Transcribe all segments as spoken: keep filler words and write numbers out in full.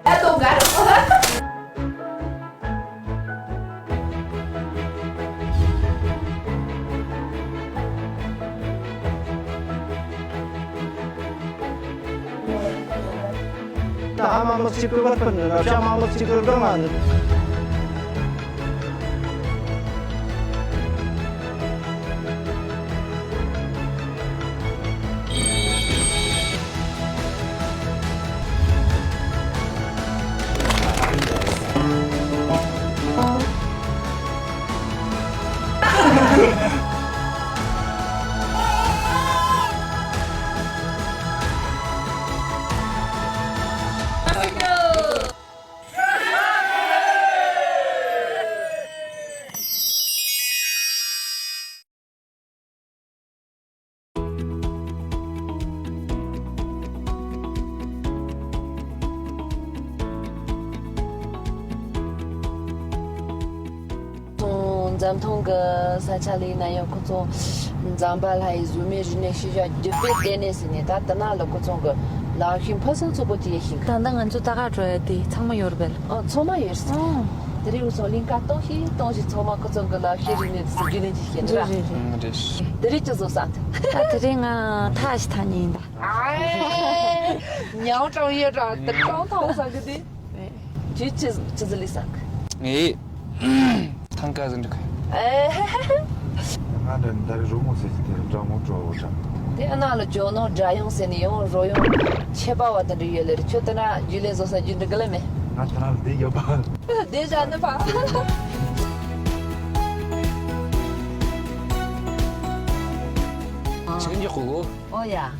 ཨ་ཏོ་ག་རེ། ད་ཨ་མ་མི་གཅིག་གི་བར་སྤུན་ནི་རབ་བྱ་མ་མི་གཅིག་གི་སྒང་ང་ནི། ཚོ་འཛམ་ཐང་གི་ས་ཆ་ལ་ཡིན་ན་ཡང་ཁོ་ཚོ་འཛམ་བུ་གླིང་གི་བཟོ་མའི་རིག་གནས་ཤུལ་བཞག་རྒྱུད་པའི་ལྟེ་གནས་ཟེར་ནས། ད་དེ་ན་ལ་ཁོ་ཚོ་གི་ལག་ཤེས་ཕུན་སུམ་ཚོགས་པོ་དེ་ཡོད་ཤིང་། ད་ལྟ་ང་ཚོ་ད་ག་འགྲོ་ཡ་དེ་ཚང་མ་ཡོད་རེད་པས། ཨ། ཚང་མ་ཡོད་རེད། ཨ། དེ་རིང་ང་ཚོ་གླིང་ག་གཏོང་ཞིག་གཏོང་ཞིག་ཚང་མ་ཁོ་ཚོ་གི་ལག་ཤེས་རིག་གནས་དེ་ཚོ་རྒྱུས་ལོན་ཅིག་བྱེད་ནི་ར། རེད་རེད་རེད། ཨང་། རེད། དེ་རིང་ཅི་བཟོ་ས་འདུག་ད་དེ་རིང་ང་ཐག་ཞིག་འཐག་ནི་ཡིན་ད། ཨ། ཉའོ་ཀྲང་ཡོད་ར། དེ་ཀྲང་ཐང་ས་གི་དེ། ཁྱོད་ཅི་ཅི་ཟིག་ལས་ས་གི། ངས་ཐང་ཀ་ཟིག་འགྲིག་གི། ཨེ། ང་འདྲ་ནི་ད་རེས་རོལ་མོ་ཟེར་གྱི་དེ་འདྲ་མོ་འགྲོ་བོ་འདྲ། དེ་ཨ་ན་ལ་ཇོ་ནང་སྒྲ་དབྱངས་ཟེར་ནི་ཡང་རོལ་དབྱངས་ཆེ་བ་བ་དེ་འདྲ་ཡོད་ལེ་རེད། ཁྱོད་དེ་ན་རྒྱུས་ལོན་བཟོ་ས་རྒྱུ་འགྲིག་གི་ལེ་མེད། ང་དེ་ན་ལ་བསྡད་ཡོད་པ། བསྡད་བཞག་ནི་ཕ། ཆེན་འཇོག་གོ་གོ། ཨོ་ཡ། ཨུ།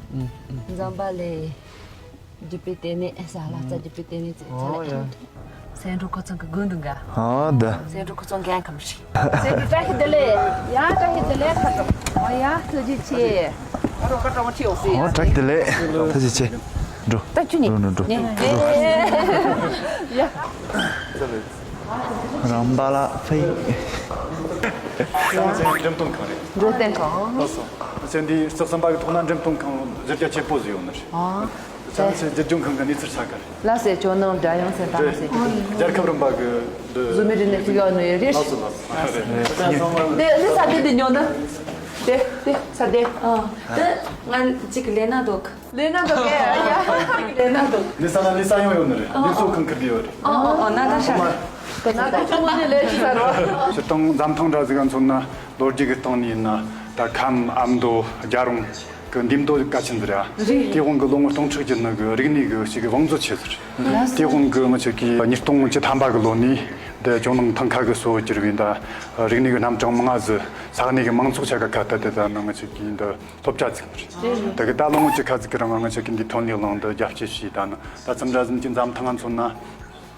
འཛམ་བུ་གླིང་རྒྱུད་པའི་ལྟེ་གནས། ས་ལྷ་རྩེ་རྒྱུད་པའི་ལྟེ་གནས་ཚོ་ཚོ་ལ། ཨོ་ཡ། སེང་འབྲུག་ཁོ་ཚང་གི་དགོན་འདུག་ག། ཨ་ད། སེང་འབྲུག་ཁོ་ཚང་འགན་ཁམས་ཤིག་སེང་འབྲུག་བཀྲ་ཤིས་བདེ་ལེགས། ཡ་བཀྲ་ཤིས་བདེ་ལེགས་ཁ་ཚོ། ཨོ་ཡ་ཐུགས་རྗེ་ཆེ། ཨ་རོ་ཀ་ཀྲ་མ་ཁྱེའོ་སི། ཨོ་བཀྲ་ཤིས་བདེ་ལེགས། ཐུགས་རྗེ་ཆེ། འགྲོ། ད་ཁྱོད་ནི། འགྲོ་འགྲོ་འགྲོ། ཡ། རང་བ་ལ་ཕེ། ཤང་ཚན་འགྲེམས་སྟོན་ཁང་རེད། འགྲེམས་སྟོན་ཁང་། ལགས་སོ། ཚན་འདིའི་རྩི་ཟིན་པ་གི་ཐོག་ན་འགྲེམས་སྟོན་ཁང་གཞི་རྒྱ་ཆེ་པོ་ཟིག་ཡོད་ནི་རེད། ཨ། ཚན་ཚན་རྒྱུད་སྦྱོང་ཁང་གི་གནས་ཚུལ་ཆ་ག་རེད། ལགས་སོ། ཇོ་ནང་སྒྲ་དབྱངས་ཟེར་ད་ལགས་སོ། རྒྱལ་ཁབ་རིམ་པ་གི་འདི་བཟོ་མི་རིག་གནས་ཤུགས་ཡོད་ནི་རེད། ལགས་སོ་ལགས་སོ། རེད། དེ་དེ་ས་དེ་དེ་ཉོ་ན། དེ་དེ་ས་དེ། ཨ། དེ་ང་གཅིག་ལས་ན་འདུག་ལས་ན་འདུག་གས། ལས་ན་འདུག་ལས་ས་ན་ལས་ས་ཡོང་ཡོད་ནི་རེད། ལས་གཙོ་ཁང་ཁུར་གི་ཡོད་རེད། ཨ་ཨ་ཨ། ན་ད་ཧྲ། ན་ད་ཆུ་མོ་ནས་ལས་ཤི་ས་རོ། སྤྱིར་བཏང་འཛམ་ཐང་འདྲ་ཟིག་ག་མཚོན་ན་ལོ་རྒྱུས་ཀྱི་སྟེང་ནས་ཡིན་ན། ད་ཁམས་ཨ་མདོ་རྒྱལ་རོང་གི་འདེམས་སྡོད་གལ་ཆེན་ཟིག་རེད། རེད། དེ་དབང་གི་ལོ་ངོ་སྟོང་ཕྲག་བརྒྱུད་ནི་གི་རིག་གནས་གི་ཞིག་གི་བང་མཛོད་ཆེ་ཟིག་རེད། དེ་དབང་གི་ང་ཚོ་གི་ཉིས་སྟོང་བཅུ་ཐམ་པ་གི་ལོ་ནས་འདི་ཇོ་ནང་ཐང་ཁ་གི་སོ་བགྱིར་བའི་ད་རིག་གནས་གི་རྣམ་གྲངས་མང་ང་ཟིག་ས་གནས་གི་མང་ཚོགས་ཆ་ག་ཁ་གཏད་དེ་ད་ནི་ང་ཚོ་གི་འདི་སློབ་གྲྭ་བཙུགས་པ་རེད། དེ་གི་ད་ལོ་ངོ་བཅུ་ཁ་ཟིག་གི་རིང་ང་ཚོ་གི་འདི་ཐོན་ལས་གླིང་འདི་རྒྱ་སྐྱེད་བྱས། ད་ནི་ད་ཙམ་འདྲ་ཟིན་གྱི་འཛམ་ཐང་ང་མཚོན་ན།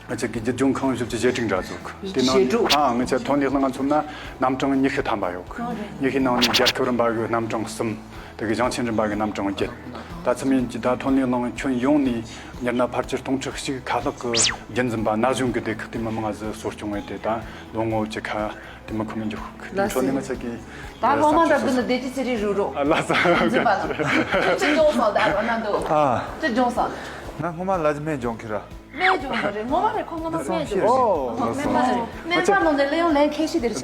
ང་ཚོ་གི་རྒྱུད་སྦྱོང་ཁང་བཞི་བཅུ་ཞེ་དྲུག་འདྲ་ཟིག་དེ་ནང་ཞེ་དྲུག་ཨ། ང་ཚོ་ཐོན་ལས་གླིང་ང་མཚོན་ན་རྣམ་གྲངས་ཉི་ཤུ་ཐམ་པ་ཡོད་གི། ཉི་ཤུའི་ནང་ནས་རྒྱལ་ཁབ་རིམ་པ་གི་རྣམ་གྲངས་གསུམ། དེ་གི་ཞིང་ཆེན་རིམ་པ་གི་རྣམ་གྲངས་བརྒྱད། ད་ཚུལ་མིན་གྱི་ད་ཐོན་ལས་གླིང་ཁྱོན་ཡོངས་ནས་མྱུར་ན་ཕལ་ཆེར་སྟོང་ཕྲག་གཅིག་ཁ་ལྷག་གི་རྒྱུན་འཛིན་པ་ན་གཞོན་གི་སྡེ་ཁག་དེ་མི་མང་ང་ཟིག་གསོ་སྐྱོང་བྱས་ཏེ། ད་ལོ་ངོ་བཅུ་ཁ་དེ་མི་ཁོམ་མི་འཇུག་གི། དེ་ལགས་འཕྲོ་ནས་ང་ཚོ་གི་ད་སློབ་མ་འདྲ་བསྡུ་ནི་བདེ་སྐྱིད་ཚེ་རིང་རུ་རོ། ཨ་ལགས་སོ། འཛིན་པ་ལ་ཅི་སྦྱོང་སོང་ད་རོ་ན་འདུག་ཨ། ཅི་སྦྱོང་སོང་། ང་སྔོན་མ་ལ་ཇི་སྨན་སྦྱོང་གི་ར། སྨན་སྦྱོང་གི་རེད། སྔོན་མ་རེད། ཁོ་སྔོན་མ་སྨན་སྦྱོང་། ཨོ། སྨན་མ་རེད། སྨན་པ་ནང་ནས་ལས་ཡོང་ལན་ཁེ་ཤི་དེ་རེད།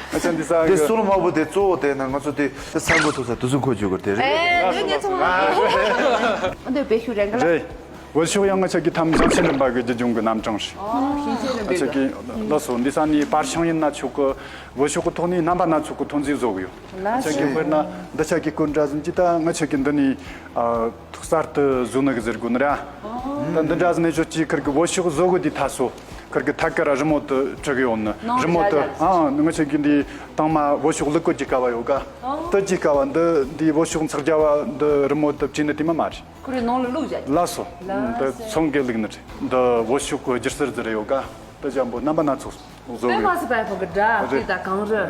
ཨ་ཅག་འདི་ས་དེ་གི་སོ་ལོ་མ་བུ་དེ་གཙོ་བོ་དེ་ན་ང་ཚོ་དེ་དེ་ས་འགོ་ཐུག་ས་དུ་སུ་འཁོར་བཅུག་གི་དེ་རེད། ཨེ་ངས་ངས་ཚོང་ཨ་འདི་བེད་ཤུགས་རན་གི་ར། རེད། བོད་ཤོག་ཡང་ང་ཚོ་གི་ཐམ་ཞིང་ཆེན་རིམ་པ་གི་རྒྱུད་སྦྱོང་གི་རྣམ་གྲངས་རེད། ཨོ་ཞིང་ཆེན་རིམ་པའི་ང་ཚོ་གི་ལགས་སོ། འདི་ས་ནས་པར་ཤིང་ཡིན་ན་ཆོག་གི། བོད་ཤོག་གི་ཐོག་ནས་རྣམ་པ་སྣ་ཚོགས་ཀྱི་ཐོན་རྫས་བཟོ་གི་ཡོད། ལགས་སོ། ང་ཚོ་གི་དཔེར་ན་འདི་ཆ་གི་སྐོར་འདྲ་ཟིན་གྱི་ད་ང་ཚོ་གི་འདི་ནས་ཨ་ཐོག་གསར་དུ་བཟོ་ནི་གི་ཟེར་དགོས་ནི་ར། ད་འདི་འདྲ་ཟིན་ནས་ཆོག་གི། ཁིར་གི་བོད་ཤོག་བཟོ་གི་དེ་ཐ་སོ། ཁིར་གི་ཐད་ཀར་རི་མོ་དེ་བྲི་གི་ཡོད་ནི། ནང་རི་མོ་དེ་ར་ཨ་ང་ཚོ་གི་འདི་དང་མ་བོད་ཤོག་བླུག་གི་གི་ཀ་བ་ཡོད་ག། དེ་གི་ཀ་བ་འདི་འདི་བོད་ཤོག་འཚག་རྒྱ་བ་འདི་རི་མོ་དེ་བྲིས་ནི་དེ་མ་མ་རེད། ཁོ་རེ་ནང་ལ་བླུགས་བཞག་ལགས་སོ། ལགས་སོ། འདི་ཚོང་གི་བླུགས་ནི་རེད། འདི་བོད་ཤོག་གི་སྒྱུ་རྩལ་ཟེར་ཡོད་ག། དེ་ཅན་པོ་རྣམ་པ་སྣ་ཚོགས་བཟོ་དཔེ་གི་མ་སི་པའི་ཕོ་གི་འདྲ་རེད། དེ་ད་གང་རེད།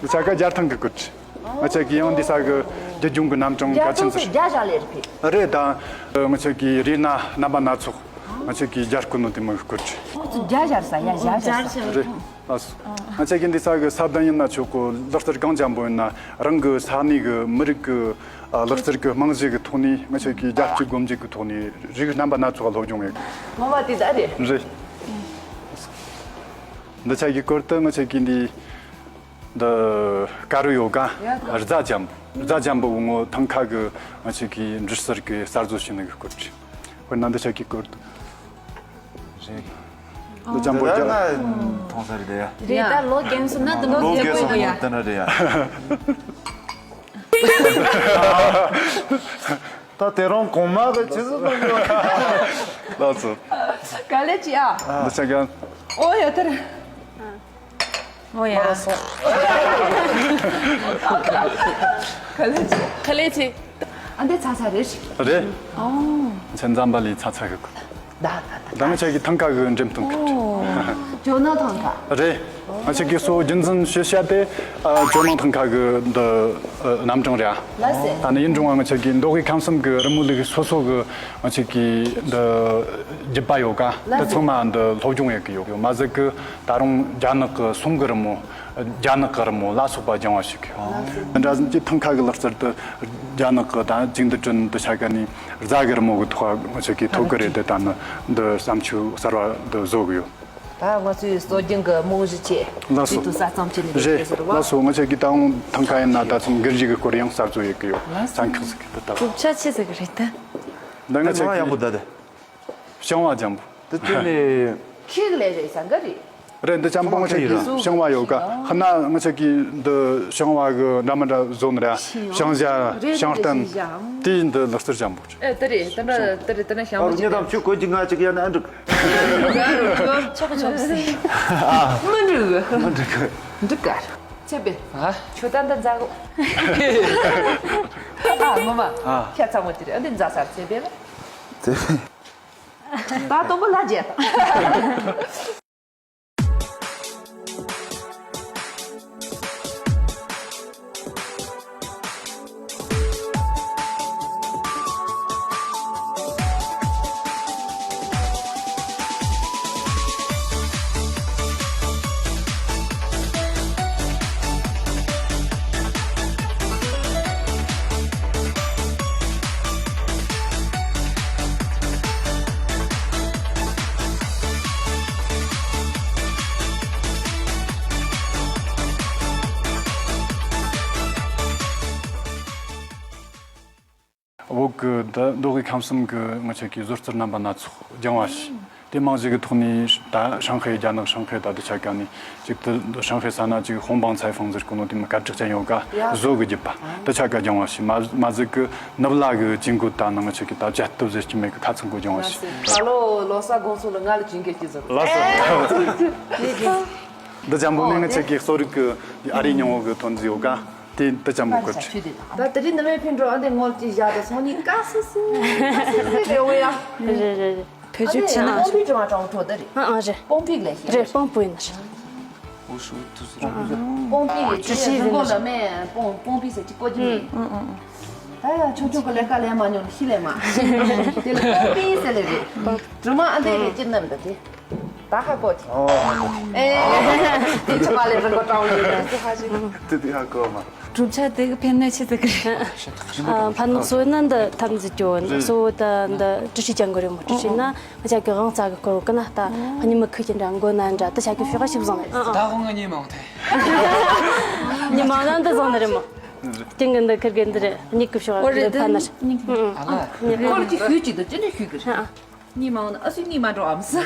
འདི་ཆ་ག་རྒྱལ་ཐང་གི་སྐུད། ང་ཚོ་གི་ཡང་འདི་ས་གི་རྒྱུད་སྦྱོང་གི་རྣམ་གྲངས་གལ་ཆེན་ཟེར། རྒྱ་ཞག་ལས་རེད། རེད་ད། ང་ཚོ་གི་རི་ན་རྣམ་པ་སྣ་ཚོགས་ང་ཚོ་གི་རྒྱ་སྐུད་ནོ་དེ་མོ་གི་སྐུད། ཁོ་ཚོ་རྒྱ་ཞག་ས་ཡ་རྒྱ་ཞག་ས་རེད། ལགས་སོ། ང་ཚོ་གི་འདི་ས་གི་ས་བདག་ཡིན་ན་ཆོག་གོ། ལག་རྩལ་གང་འཇམ་པོ་ཡིན་ན་རང་གི་ས་གནས་གི་མི་རིགས་གི་ཨ་ལག་རྩལ་གི་རྨང་གཞི་གི་ཐོག་ནས་ང་ཚོ་གི་རྒྱལ་སྤྱི་སྒོ་འབྱེད་གི་ཐོག་ནས་རིགས་རྣམ་པ་སྣ་ཚོགས་སློབ་སྦྱོང་ཡོད། ངོ་མ་དེ་ད་རེད། རེད། འདི་ཆ་གི་སྐོར་དུ་ང་ཚོ་གི་འདི་འདི་དཀར་རུ་ཡོ་ག་ཡོ་ག་རྫ་འཇམ་པོ། རྫ་འཇམ་པོ་ངོ་ཐང་ཁ་གི་ང་ཚོ་གི་འབྲི་སར་གི་གསར་བཟོ་བྱས་ནི་གི་སྐོར་གྱི། དཔེར་ན་འདི་ཆ་གི་སྐོར་དུ། རེད། འདི་འཇམ་པོ་རྒྱ། ང་མཐོང་ས་རེད་ཡ། རེད། ད་ལོ་རྒན་སོང་ན་འདི་ལོ་མོ་རྒན་རྒྱལ་པོ་སོང་ཡོད་ཡ། ན་དེ་འདྲ་རེད་ཡ། ད་དེ་རིང་གོང་མ་གི་ཆི་ཟིག་གནང་གི་ཡོད། ལགས་སོ། ག་ལེ་ཅི་ཨ། འདི་ཆ་ག་ཨོ་ཡ་དེ་རེད། ཨོ་ཡ། ག་ལེ་ཅི། ག་ལེ་ཅི། ཨ་འདི་ཚ་ཚ་རེད། རེད། ཨོ། མཚན་ཙམ་པ་ལས་ཚ་ཚ་གི་གོ། ད་ད་ད། ད་ང་ཆ་གི་ཐང་ཀ་གི་འགྲེམས་སྟོན་གི། ཇོ་ནོ་ཐང་ཀ། རེད། ང་ཆ་གི་སོ་རྒྱུན་འཛིན་ཞུ་བྱ་དེ་ཨ་ཇོ་ནོ་ཐང་ཀ་གི་འདི་ཨ་རྣམ་གྲངས་རེད་ཨ། ལགས་སེ། ད་ནི་ཡིན་རུང་ང་ཆ་གི་མདོ་དབུས་ཁམས་གསུམ་གི་རི་མོ་ལུགས་སོ་སོ་གི་ང་ཆ་གི་འདི་རྒྱུད་པ་ཡོད་ཀ། ལགས་སེ། དེ་ཚང་མ་འདི་སློབ་སྦྱོང་ཡེད་གི་ཡོད། ཡོད་མ་ཟད་གི་ད་རུང་རྒྱ་ནག་གི་གསུང་གི་རི་མོ། རྒྱ་ནག་གི་རི་མོ་ལ་སོགས་པ་སྦྱང་བ་ཞིག་ཡོད། འདི་འདྲ་ཟིན་གྱི་ཐང་ཀ་གི་ལག་རྩལ་དུ་རྒྱ་ནག་གི་ད་ཅིག་འདི་དྲན་འདི་ཆ་ག་ནི་རྫ་གི་རི་མོ་གི་ཐོག་ང་ཚོ་གི་ཐོག་གི་རེད། དེ་ད་ནི་འདི་བསམ་ཚུལ་གསར་བ་འདི་བཟོ་གི་ཡོད། ད་ང་ཚོའི་སྲོལ་རྒྱུན་གི་རྨང་གཞི་ཆེ། ལགས་སོ། དུས་དུས་ས་མཚམས་ཆེ་ནས་རེད། རེད་ཟེར་བ། ལགས་སོ། ང་ཚོ་གི་ད་འོང་ཐང་ཀ་ཡིན་ན་ད་ཚང་གི་རིགས་ཀྱི་སྐོར་ཡང་གསར་བཟོ་ཡེད་གི་ཡོད། ལགས་སོ། ཚན་ཁག་ཟིག་གི་དེ་ད། གྲུབ་ཆ་ཆེ་ཟིག་གི་རེད་ད། འདི་ང་ཚོ་ཡག་པོ་གི་ད་དེ། ཞིང་བ་འཇམ་པོ། དེ་དེ་ནས། ཁྱི་ལས་རེད་ས་འགའ་རེད། རེད། འདི་འཇམ་པོ་ང་ཚོ་གི་ཞིང་བ་ཡོད་ཀ། ཧ་ན་ང་ཚོ་གི་འདི་ཞིང་བ་གི་འདྲ་མི་འདྲ་བཟོ་ནི་རེད། ཞིང་བྱ། རེད། ཞིང་རྟེན། ཞིང་བྱ། དེ་འདི་ལག་རྩལ་འཇམ་པོ་རེད། ཨེ་དེ་རེད། དེ་འདྲ་དེ་རེད། དེ་འདྲ་ཞིང་བ་ཨ་རུ་ཉེ་དམ་ཆུ་གོས་ཀྱི་ང་ཅིག་ཡ་ན་ཨ་འགྲིག་ཆོག་ཆོག་སི། མི་འགྲིག་མི་འགྲིག་འགྲིག་ག་ཚེ་བེ། ཨ། ཆུ་ད་འདི་འཛག་གོ་ཨ་ངོ་མ། ཨ། ཁྱད་ཚང་མ་དེ་རེད། ཨ་འདི་འཛག་ས་ཚེ་བེ་ལ། ཚེ་བེ། ད་དུང་པོ་ལ་རྒྱལ། བོད་ཀྱི་ད་མདོ་དབུས་ཁམས་གསུམ་གྱི་ང་ཆོས་ཀྱི་བཟོ་རྩལ་རྣམ་པ་སྣ་ཚོགས་སྦྱང་བ་ཞིག་དེ་རྨང་གཞི་གི་ཐོག་ནས་ད་ཧྲང་ཧའེ། རྒྱ་ནག་ཧྲང་ཧའེ་ད་དུ་ཆ་ག་ནས་ཅིག་ཏུ་ཧྲང་ཧའེ་ས་ན་ཅིག་ཧོང་བང་ཚའེ་ཧྥང་ཟེར་གོ་ནོ་དེ་མི་སྐད་གྲགས་ཅན་ཡོད་ཀ། བཟོ་གི་རྒྱུད་པ་དུ་ཆ་ག་སྦྱང་བ་ཞིག་མ་མ་ཟིག་གི་ནུབ་ལ་གི་ཅིང་གུ་ད་ནང་ང་ཆོས་ཀྱི་ད་བཅད་གཏུབ་ཟེར་གྱི་མེད་གི་ཁ་ཚང་གོ་སྦྱང་བ་ཞིག་ད་ལོ་ལོ་གསར་དགོང་ཚོ་ལ་ང་ལ་ཅིང་གེ་ཅི་ཟེར། ལགས་སོ། འདི་འཇམ་པོ་ནི་ང་ཆོས་ཀྱི་གསོ་རིག་གི་ཨ་རིའི་སྙིང་བོ་གི་ཐོན་རྫས་ཡོད་ཀ། དེ་འདི་འཇམ་པོ་གི་ཆུ་དེ་དང་། ད་དེ་རིང་ནི་མེད་ཕིན་འགྲོ་ཨ་འདི་ངོ་ལ་ཅི་བཞག་ད་སོང་ནི་ཀ་སི་སི་ཀ་སི་སི་རེ་འོ་ཡ། རེད་རེད་རེད། བེད་སྤྱོད་བྱེད་ན་ཨ་ནི་པོང་པི་ཀྲི་མ་ཀྲང་ཁྲོ་ད་རེད། ཨ་ཨ་རེད། པོང་པི་ལས་ཤེས་རེད། པོང་པུ་ཡིན་ན་རེད། པོང་པི་ལས་ཅི་ཤེས་རིན་གོང་ལ་མེ་པོང་པོང་པི་ཟེར་ཅི་གོ་ཅི་མེད། ད་ཡ་ཆུང་ཆུང་གི་ལས་ཀ་ལས་མ་མྱོང་ཤི་ལས་མ། དེ་ལ་པོང་པི་ཟེར་ལས་རེད། གྲིབ་མ་ཨ་འདི་རེད་ཅི་རྣམས་ད་དེ། ད་ཧ་གོ་ཅི། ཨེ། དེ་ཆུ་མ་ལས་རིན་གོང་ཀྲང་ཡོད་རེད། དེ་ཧ་ཅི། དེ་དེ་ཧ་གོ་མ། གྲུབ་ཆ་དེ་གི་ཕན་གནོད་ཆེ་ཟིག་གི་རེད། ཕན་ནུས་སོ་ན་འདི་ཐམས་ཅད་ཀྱོ་སོ་ད་འདི་ཀྲི་ཤི་ཅང་གི་རེད་མོ། ཀྲི་ཤི་ན་ང་ཆ་གི་དབང་རྩ་གི་སྐོར་གི་ན་ད་ཉི་མ་ཁུ་ཅི་འདྲ་མགོ་ན་འདྲ་ད་ཆ་གི་ཤོག་ཤིག་བཟང་རེད། ད་ཧོང་ང་ཉི་མ་འོང་ཐལ། ཉི་མ་ན་འདི་བཟང་ནི་རེད་མོ། ཅིང་གི་འདི་ཁིར་གི་འདི་རེད། མྱིག་གི་ཤོག་འདི་ཕན་ན་རེད། ཨ་ལ། ཁོ་ལ་ཅི་ཞུས་ཅི་འདི་ཅི་འདྲ་ཞུས་གི་རེད། ཉི་མ་འོང་ན་ཨ་སུའི་ཉི་མ་འགྲོ་ཨམ་ས།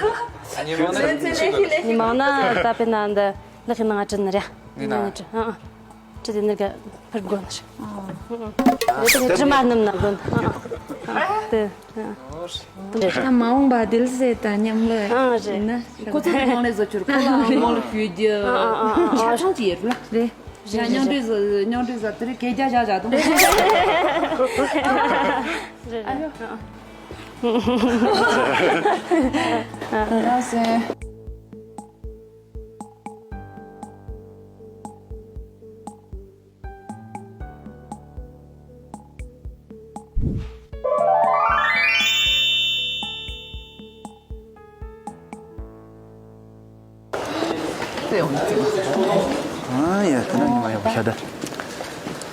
ཉི་མ་འོང་ན་ལེན་ཚེ་ལེན་ཤི་ལེན་ཤི། ཉི་མ་འོང་ན་ད་དཔེར་ན་འདི་ལག་ནང་ང་དྲི་ནི་རེད། ངའི་ནང་ང་དྲི། ཨ་ཨ། དྲི་དེ་ནི་ག་ཕར་དགོ་ནི་རེད། ཨ་ཨ། དེ་དྲི་མ་སྣུམ་ན་དགོ་ནི། ཨ་ཨ། དེ་ཨ་ཨ། ད་མ་འོངས་པ་བདེ་ལ་ཟེར་ད་མཉམ་ལ་ཨ་རེད་ཡིན་ན། ཁོ་ཚོ་ནང་ལས་བཟོ་ཆུར་ཁོ་ལ་ནང་ལ་ཞུ་རྒྱུ། ཨ་ཨ་ཨ་ཨ། ཆ་ཚང་ཅི་ཡོད་ལ་རེད། རེད། ཉང་འདྲི་ཟ་ཉང་འདྲི་ཟ་དེ་རེད་སྐད་རྒྱག་བཞག་བཞག་དང་། རེད་རེད། ཨ་ཡོ། ཡ་སེ། དེ་ ཨ་ཡ། དེ་ན་ཉི་མ་ཡག་པོ་ཤ་ད།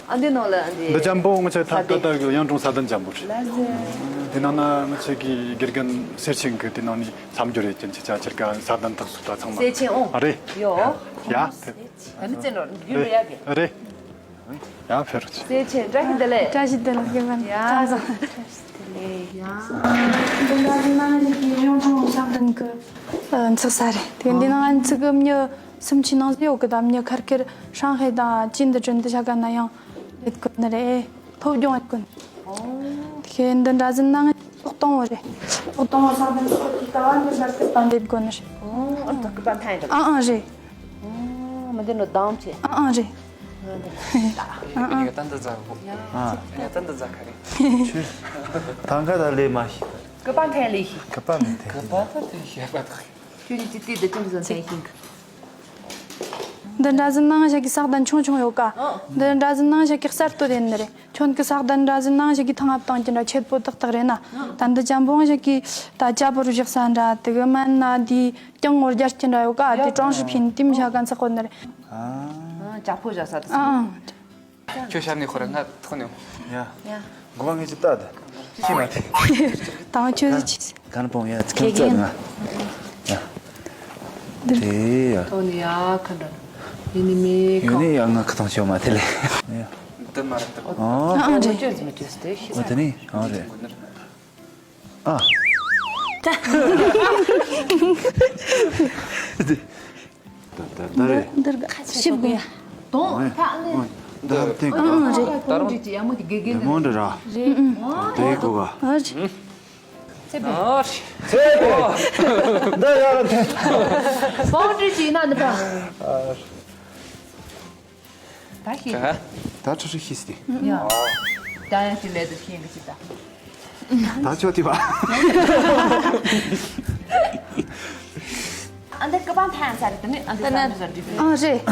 ཨ་འདི་ནང་ལ་འདི། འདི་འཇམ་པོ་ང་ཚོའི་ཐབ་ད་ལྟ་གི་གཡུང་དྲུང་ས་གདན་འཇམ་པོ་རེད། དེ་ནང་ན་ང་ཚོའི་གི་དགེ་རྒན་སེར་ཆེན་གི་དེ་ནང་ནས་མཚམས་སྦྱོར་ཡོད་ཀྱི་ཅི་ཆ་ཕྱིར་ག་ས་གདན་དག་སུ་ད་ཚང་མ། སེར་ཆེན་ཨོ། ཨ་རེད། ཡོ། ཡ། ད་ནི་བཙན་རོ་རྒྱུན་རེད་ཡ་གི། རེད། ཡ་ཕེ་རུ་ཆེ། སེར་ཆེན་བཀྲ་ཤིས་བདེ་ལེགས། བཀྲ་ཤིས་བདེ་ལེགས། ཡ། བཀྲ་ཤིས་བདེ་ལེགས། ཡ། འདི་འདྲ་ཡིན་ན་ནི་གཡུང་དྲུང་ས་གདན་གི་འཚོགས་ས་རེད། དེ་འདི་ནང་ང་ཚོ་གི་མྱི་སུམ་ཅུ་ནང་ཟིག་ཡོད་གི། ད་མྱི་ཁར་ཁེར་ཧྲང་ཧའེ་དང་ཅིན་འདི་ཅུན་འདི་ཆ་ག་ན་ཡང་ཡོད་གི་ནི་རེད། སློབ་སྦྱོང་ཡོད་གི་ནི། དེ་འདི་འདྲ་ཟིན་ན་ང་ཚོ་ཐོག་དང་བོ་རེད། ཐོག་དང་བོ་ས་གདན་འཚོགས་དུས་ད་བ་འདི་འདྲ་སྐུད་པ་འདེབས་དགོས་ནི་རེད། ཨོ། ཨ་ད་སྐུད་པ་འཐེན་ཡོད། ཨ་ཨ་རེད། ཨོ། མི་འདི་ནོ་དང་ཆེ། ཨ་ཨ་རེད། ཨ་ཨ། ད་འདི་ཛ་གོ། ཨ། ད་འདི་ཛ་ག་རེད། ད་འགའ་ད་ལས་མ་ཤེས། སྐུད་པ་འཐེན་ལས་ཤེས། སྐུད་པ་མི་འཐེན། སྐུད་པ་ད་འཐེན་ཤེས་པ་དག་ཁྱོད་ཀྱི་ཅི་ཏི་འདི་ཅི་འདྲ་ཟ་འཐེན་ཤེས་གི། འདི་འདྲ་ཟིན་ནང་ཞག་གི་ས་གདན་ཆུང་ཆུང་ཡོད་ཀ། འདི་འདྲ་ཟིན་ནང་ཞག་གི་གསར་གཏོད་ཡིན་ནི་རེད། ཁྱོད་ཀྱི་ས་གདན་འདྲ་ཟིན་ནང་ཞག་གི་ཐང་ཨབ་བཏང་གི་འདྲ་ཆེད་པོ་ཏག་ཏག་རེད་ན། ད་འདི་འཇམ་པོ་ཞག་གི་ད་ཅ་པོ་རུ་བཞག་ས་འདྲ་དེ་གི་མན་ན་དེ་ཀྱང་ངོ་རྒྱལ་གྱི་འདྲ་ཡོད་ཀ། དེ་གྲངས་ཤིག་ཕིན་དེ་མི་ཤ་ག་འཚག་གོ་ནི་རེད། ཨ། ཅ་པོ་བཞག་ས་དེ། ཨ་ཨ། ཁྱོད་ཤར་ནས་ཁོ་ར་ང་ཐོག་ནས། ཡ། ཡ། མགོ་བ་ངས་ཅི་ལྟ་དེ། ཅི་མ་དེ། དང་ཆོས་སུ་ཆི། ག་ན་པོང་ཡ་ཁྱེད་ཚོ་ང་། ཡ། དེ་ཡ། ཐོག་ནས་ཡ་ཁ་འདྲ། ཡིན་ནི་མེད་ཡོད་ནི་ཡ་ང་ཁ་ཐང་ཆོ་མ་དེ་ལས། ཡ། འདི་མ་རེད་འདི། ཨོ། ཨ་ཨ་རེད། ཅོས་མི་ཅོས་དེ་ཤི་ཨོ་ས། དེ་ནི་ཨོ་རེད། ཨ། ད་ད་ད་རེད། འདིར་ག་ཞིབ་དགོས་ཡ། དོང་ཐག་ནི། འདི་ཧམ་ཐེངས་ཨང་ཨང་རེད། ད་རུང་འདྲི་ཅི་ཡ་མོ་དེ་དགེ་རྒན་མོ་འདྲི་ར། རེད། དེ་གོ་ག་ཨ་རེད། ཚེ་བེ། ཨ་རེད། ཚེ་བེ། འདི་ཡ་ལ་ཐེངས། བང་འདྲི་ཅི་ཡིན་ན་འདི་ཕ། ད་ཤེས། ད་ཁྲ་ཁྲ་ཤེས་སི། ཡ། ད་ཡང་ཤེས་མེད་དུ་ཤེས་གི་ཅི་ད། ད་ཆོག་ཏི་བ། ཨ་འདི་ཀི་པང་ཐང་ཚར་དེ་ནི་ཨ་འདི་ད་ན་ཟ་འདི་ཨ་རེད།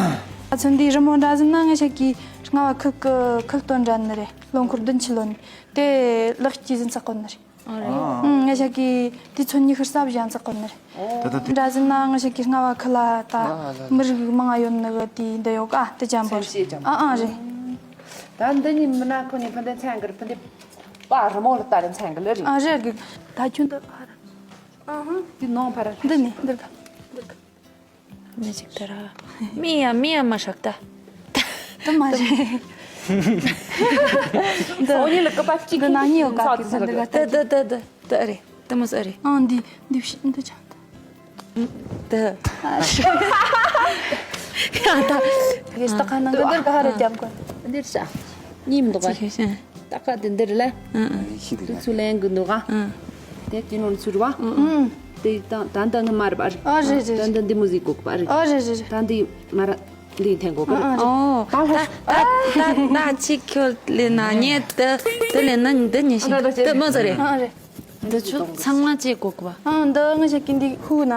ཨ་ཚོ་འདི་རི་མོ་འདྲ་ཟིན་ན་ང་ཞག་གི་རྔ་བ་ཁུལ་གི་ཁུལ་སྟོན་འདྲ་ནི་རེད། ལོ་འཁོར་བདུན་ཅུ་ལོན་དེ་ལག་གི་ཟིན་ཚག་གོ་ནི་རེད། ཨ་རེད། ཨ་ང་ཞག་གི་དེ་ཚོ་ཉི་ཤུ་རྩ་བཞི་ཚག་གོ་ནི་རེད། ད་ད་དེ་འདྲ་ཟིན་ན་ང་ཞག་གི་རྔ་བ་ཁུལ་ལ་ད་མི་རིགས་མང་ང་ཡོད་ནི་གི་དེ་འདི་ཡོད་ཀ་དེ་ཅམ་པོ། ཨ་ཨ་རེད། ད་འདི་ཉིན་མི་ན་ཁོ་ནི་ཕ་འདི་ཚན་གི་རི་ཕ་འདི། པ་རི་མོ་ལ་ལྟ་རིན་ཚན་གི་ལ་རེད། ཨ་རེད་གི། ད་ཁྱོད་འདི་ཕར། ཨ་ཧ། འདི་ནང་ཕར། འདི་ནི་འདིར་ག་འདིར་ག་མི་ཅིག་ལྟ་ར། མི་ཡ་མི་ཡ་མ་ཧྲག་ད། དུ་མ་རེད། འདི་ཨོ་ཡེ་ལ་ཀ་པ་ཅིག་འདི་ནང་ཉིད་ཡོད་ག་གི་འདིར་ག་ད་ད་ད་ད་ད་ཨ་རེད། དུ་མ་ཟ་རེད། ཨ་འདི་འདི་ཕྱི་འདི་ཆག་ད། ད། ཨ་ཧྲི། ཡ་ད། ཡེ་སྟག་ཁ་ནང་གི་འདིར་ག་ཧ་རེ་རྒྱབ་གོ། འདིར་ས། གཉིས་མི་འདུག་ག་ཅི་ཤེས་ཤེས། སྟག་ཁ་འདི་འདིར་ལ། ཨ་ཨ། ཤི་དུ་དུ་ཚུ་ལེན་གི་འདུག་ག་ཨ། དེ་དེ་ནོར་ཚུར་བ། ཨ་ཨ། དེ་ད་ད་ད་ནི་མ་རེད་པ་རེད། ཨ་རེད་རེད། ད་ད་འདི་མོ་ཟིག་གོ་པ་རེད། ཨ་རེད་རེད་རེད། ད་འདི་མ་ར་འདི་འཐེན་གོ་པ་རེད། ཨ་ཨ། ཨོ། ད་ད་ད་ད་ཅི་ཁྱོད་ལེ་ན་ཉེ་ད་ད་ལེ་ན་འདི་ཉེ་ཤི་ད་མོ་ཟ་རེད། ཨ་རེད། འདི་ཆུ་ཚང་མ་ཅེས་གོ་གི་བ། ཨང་འདི་ང་ཞིག་གི་འདི་ཧུ་ན་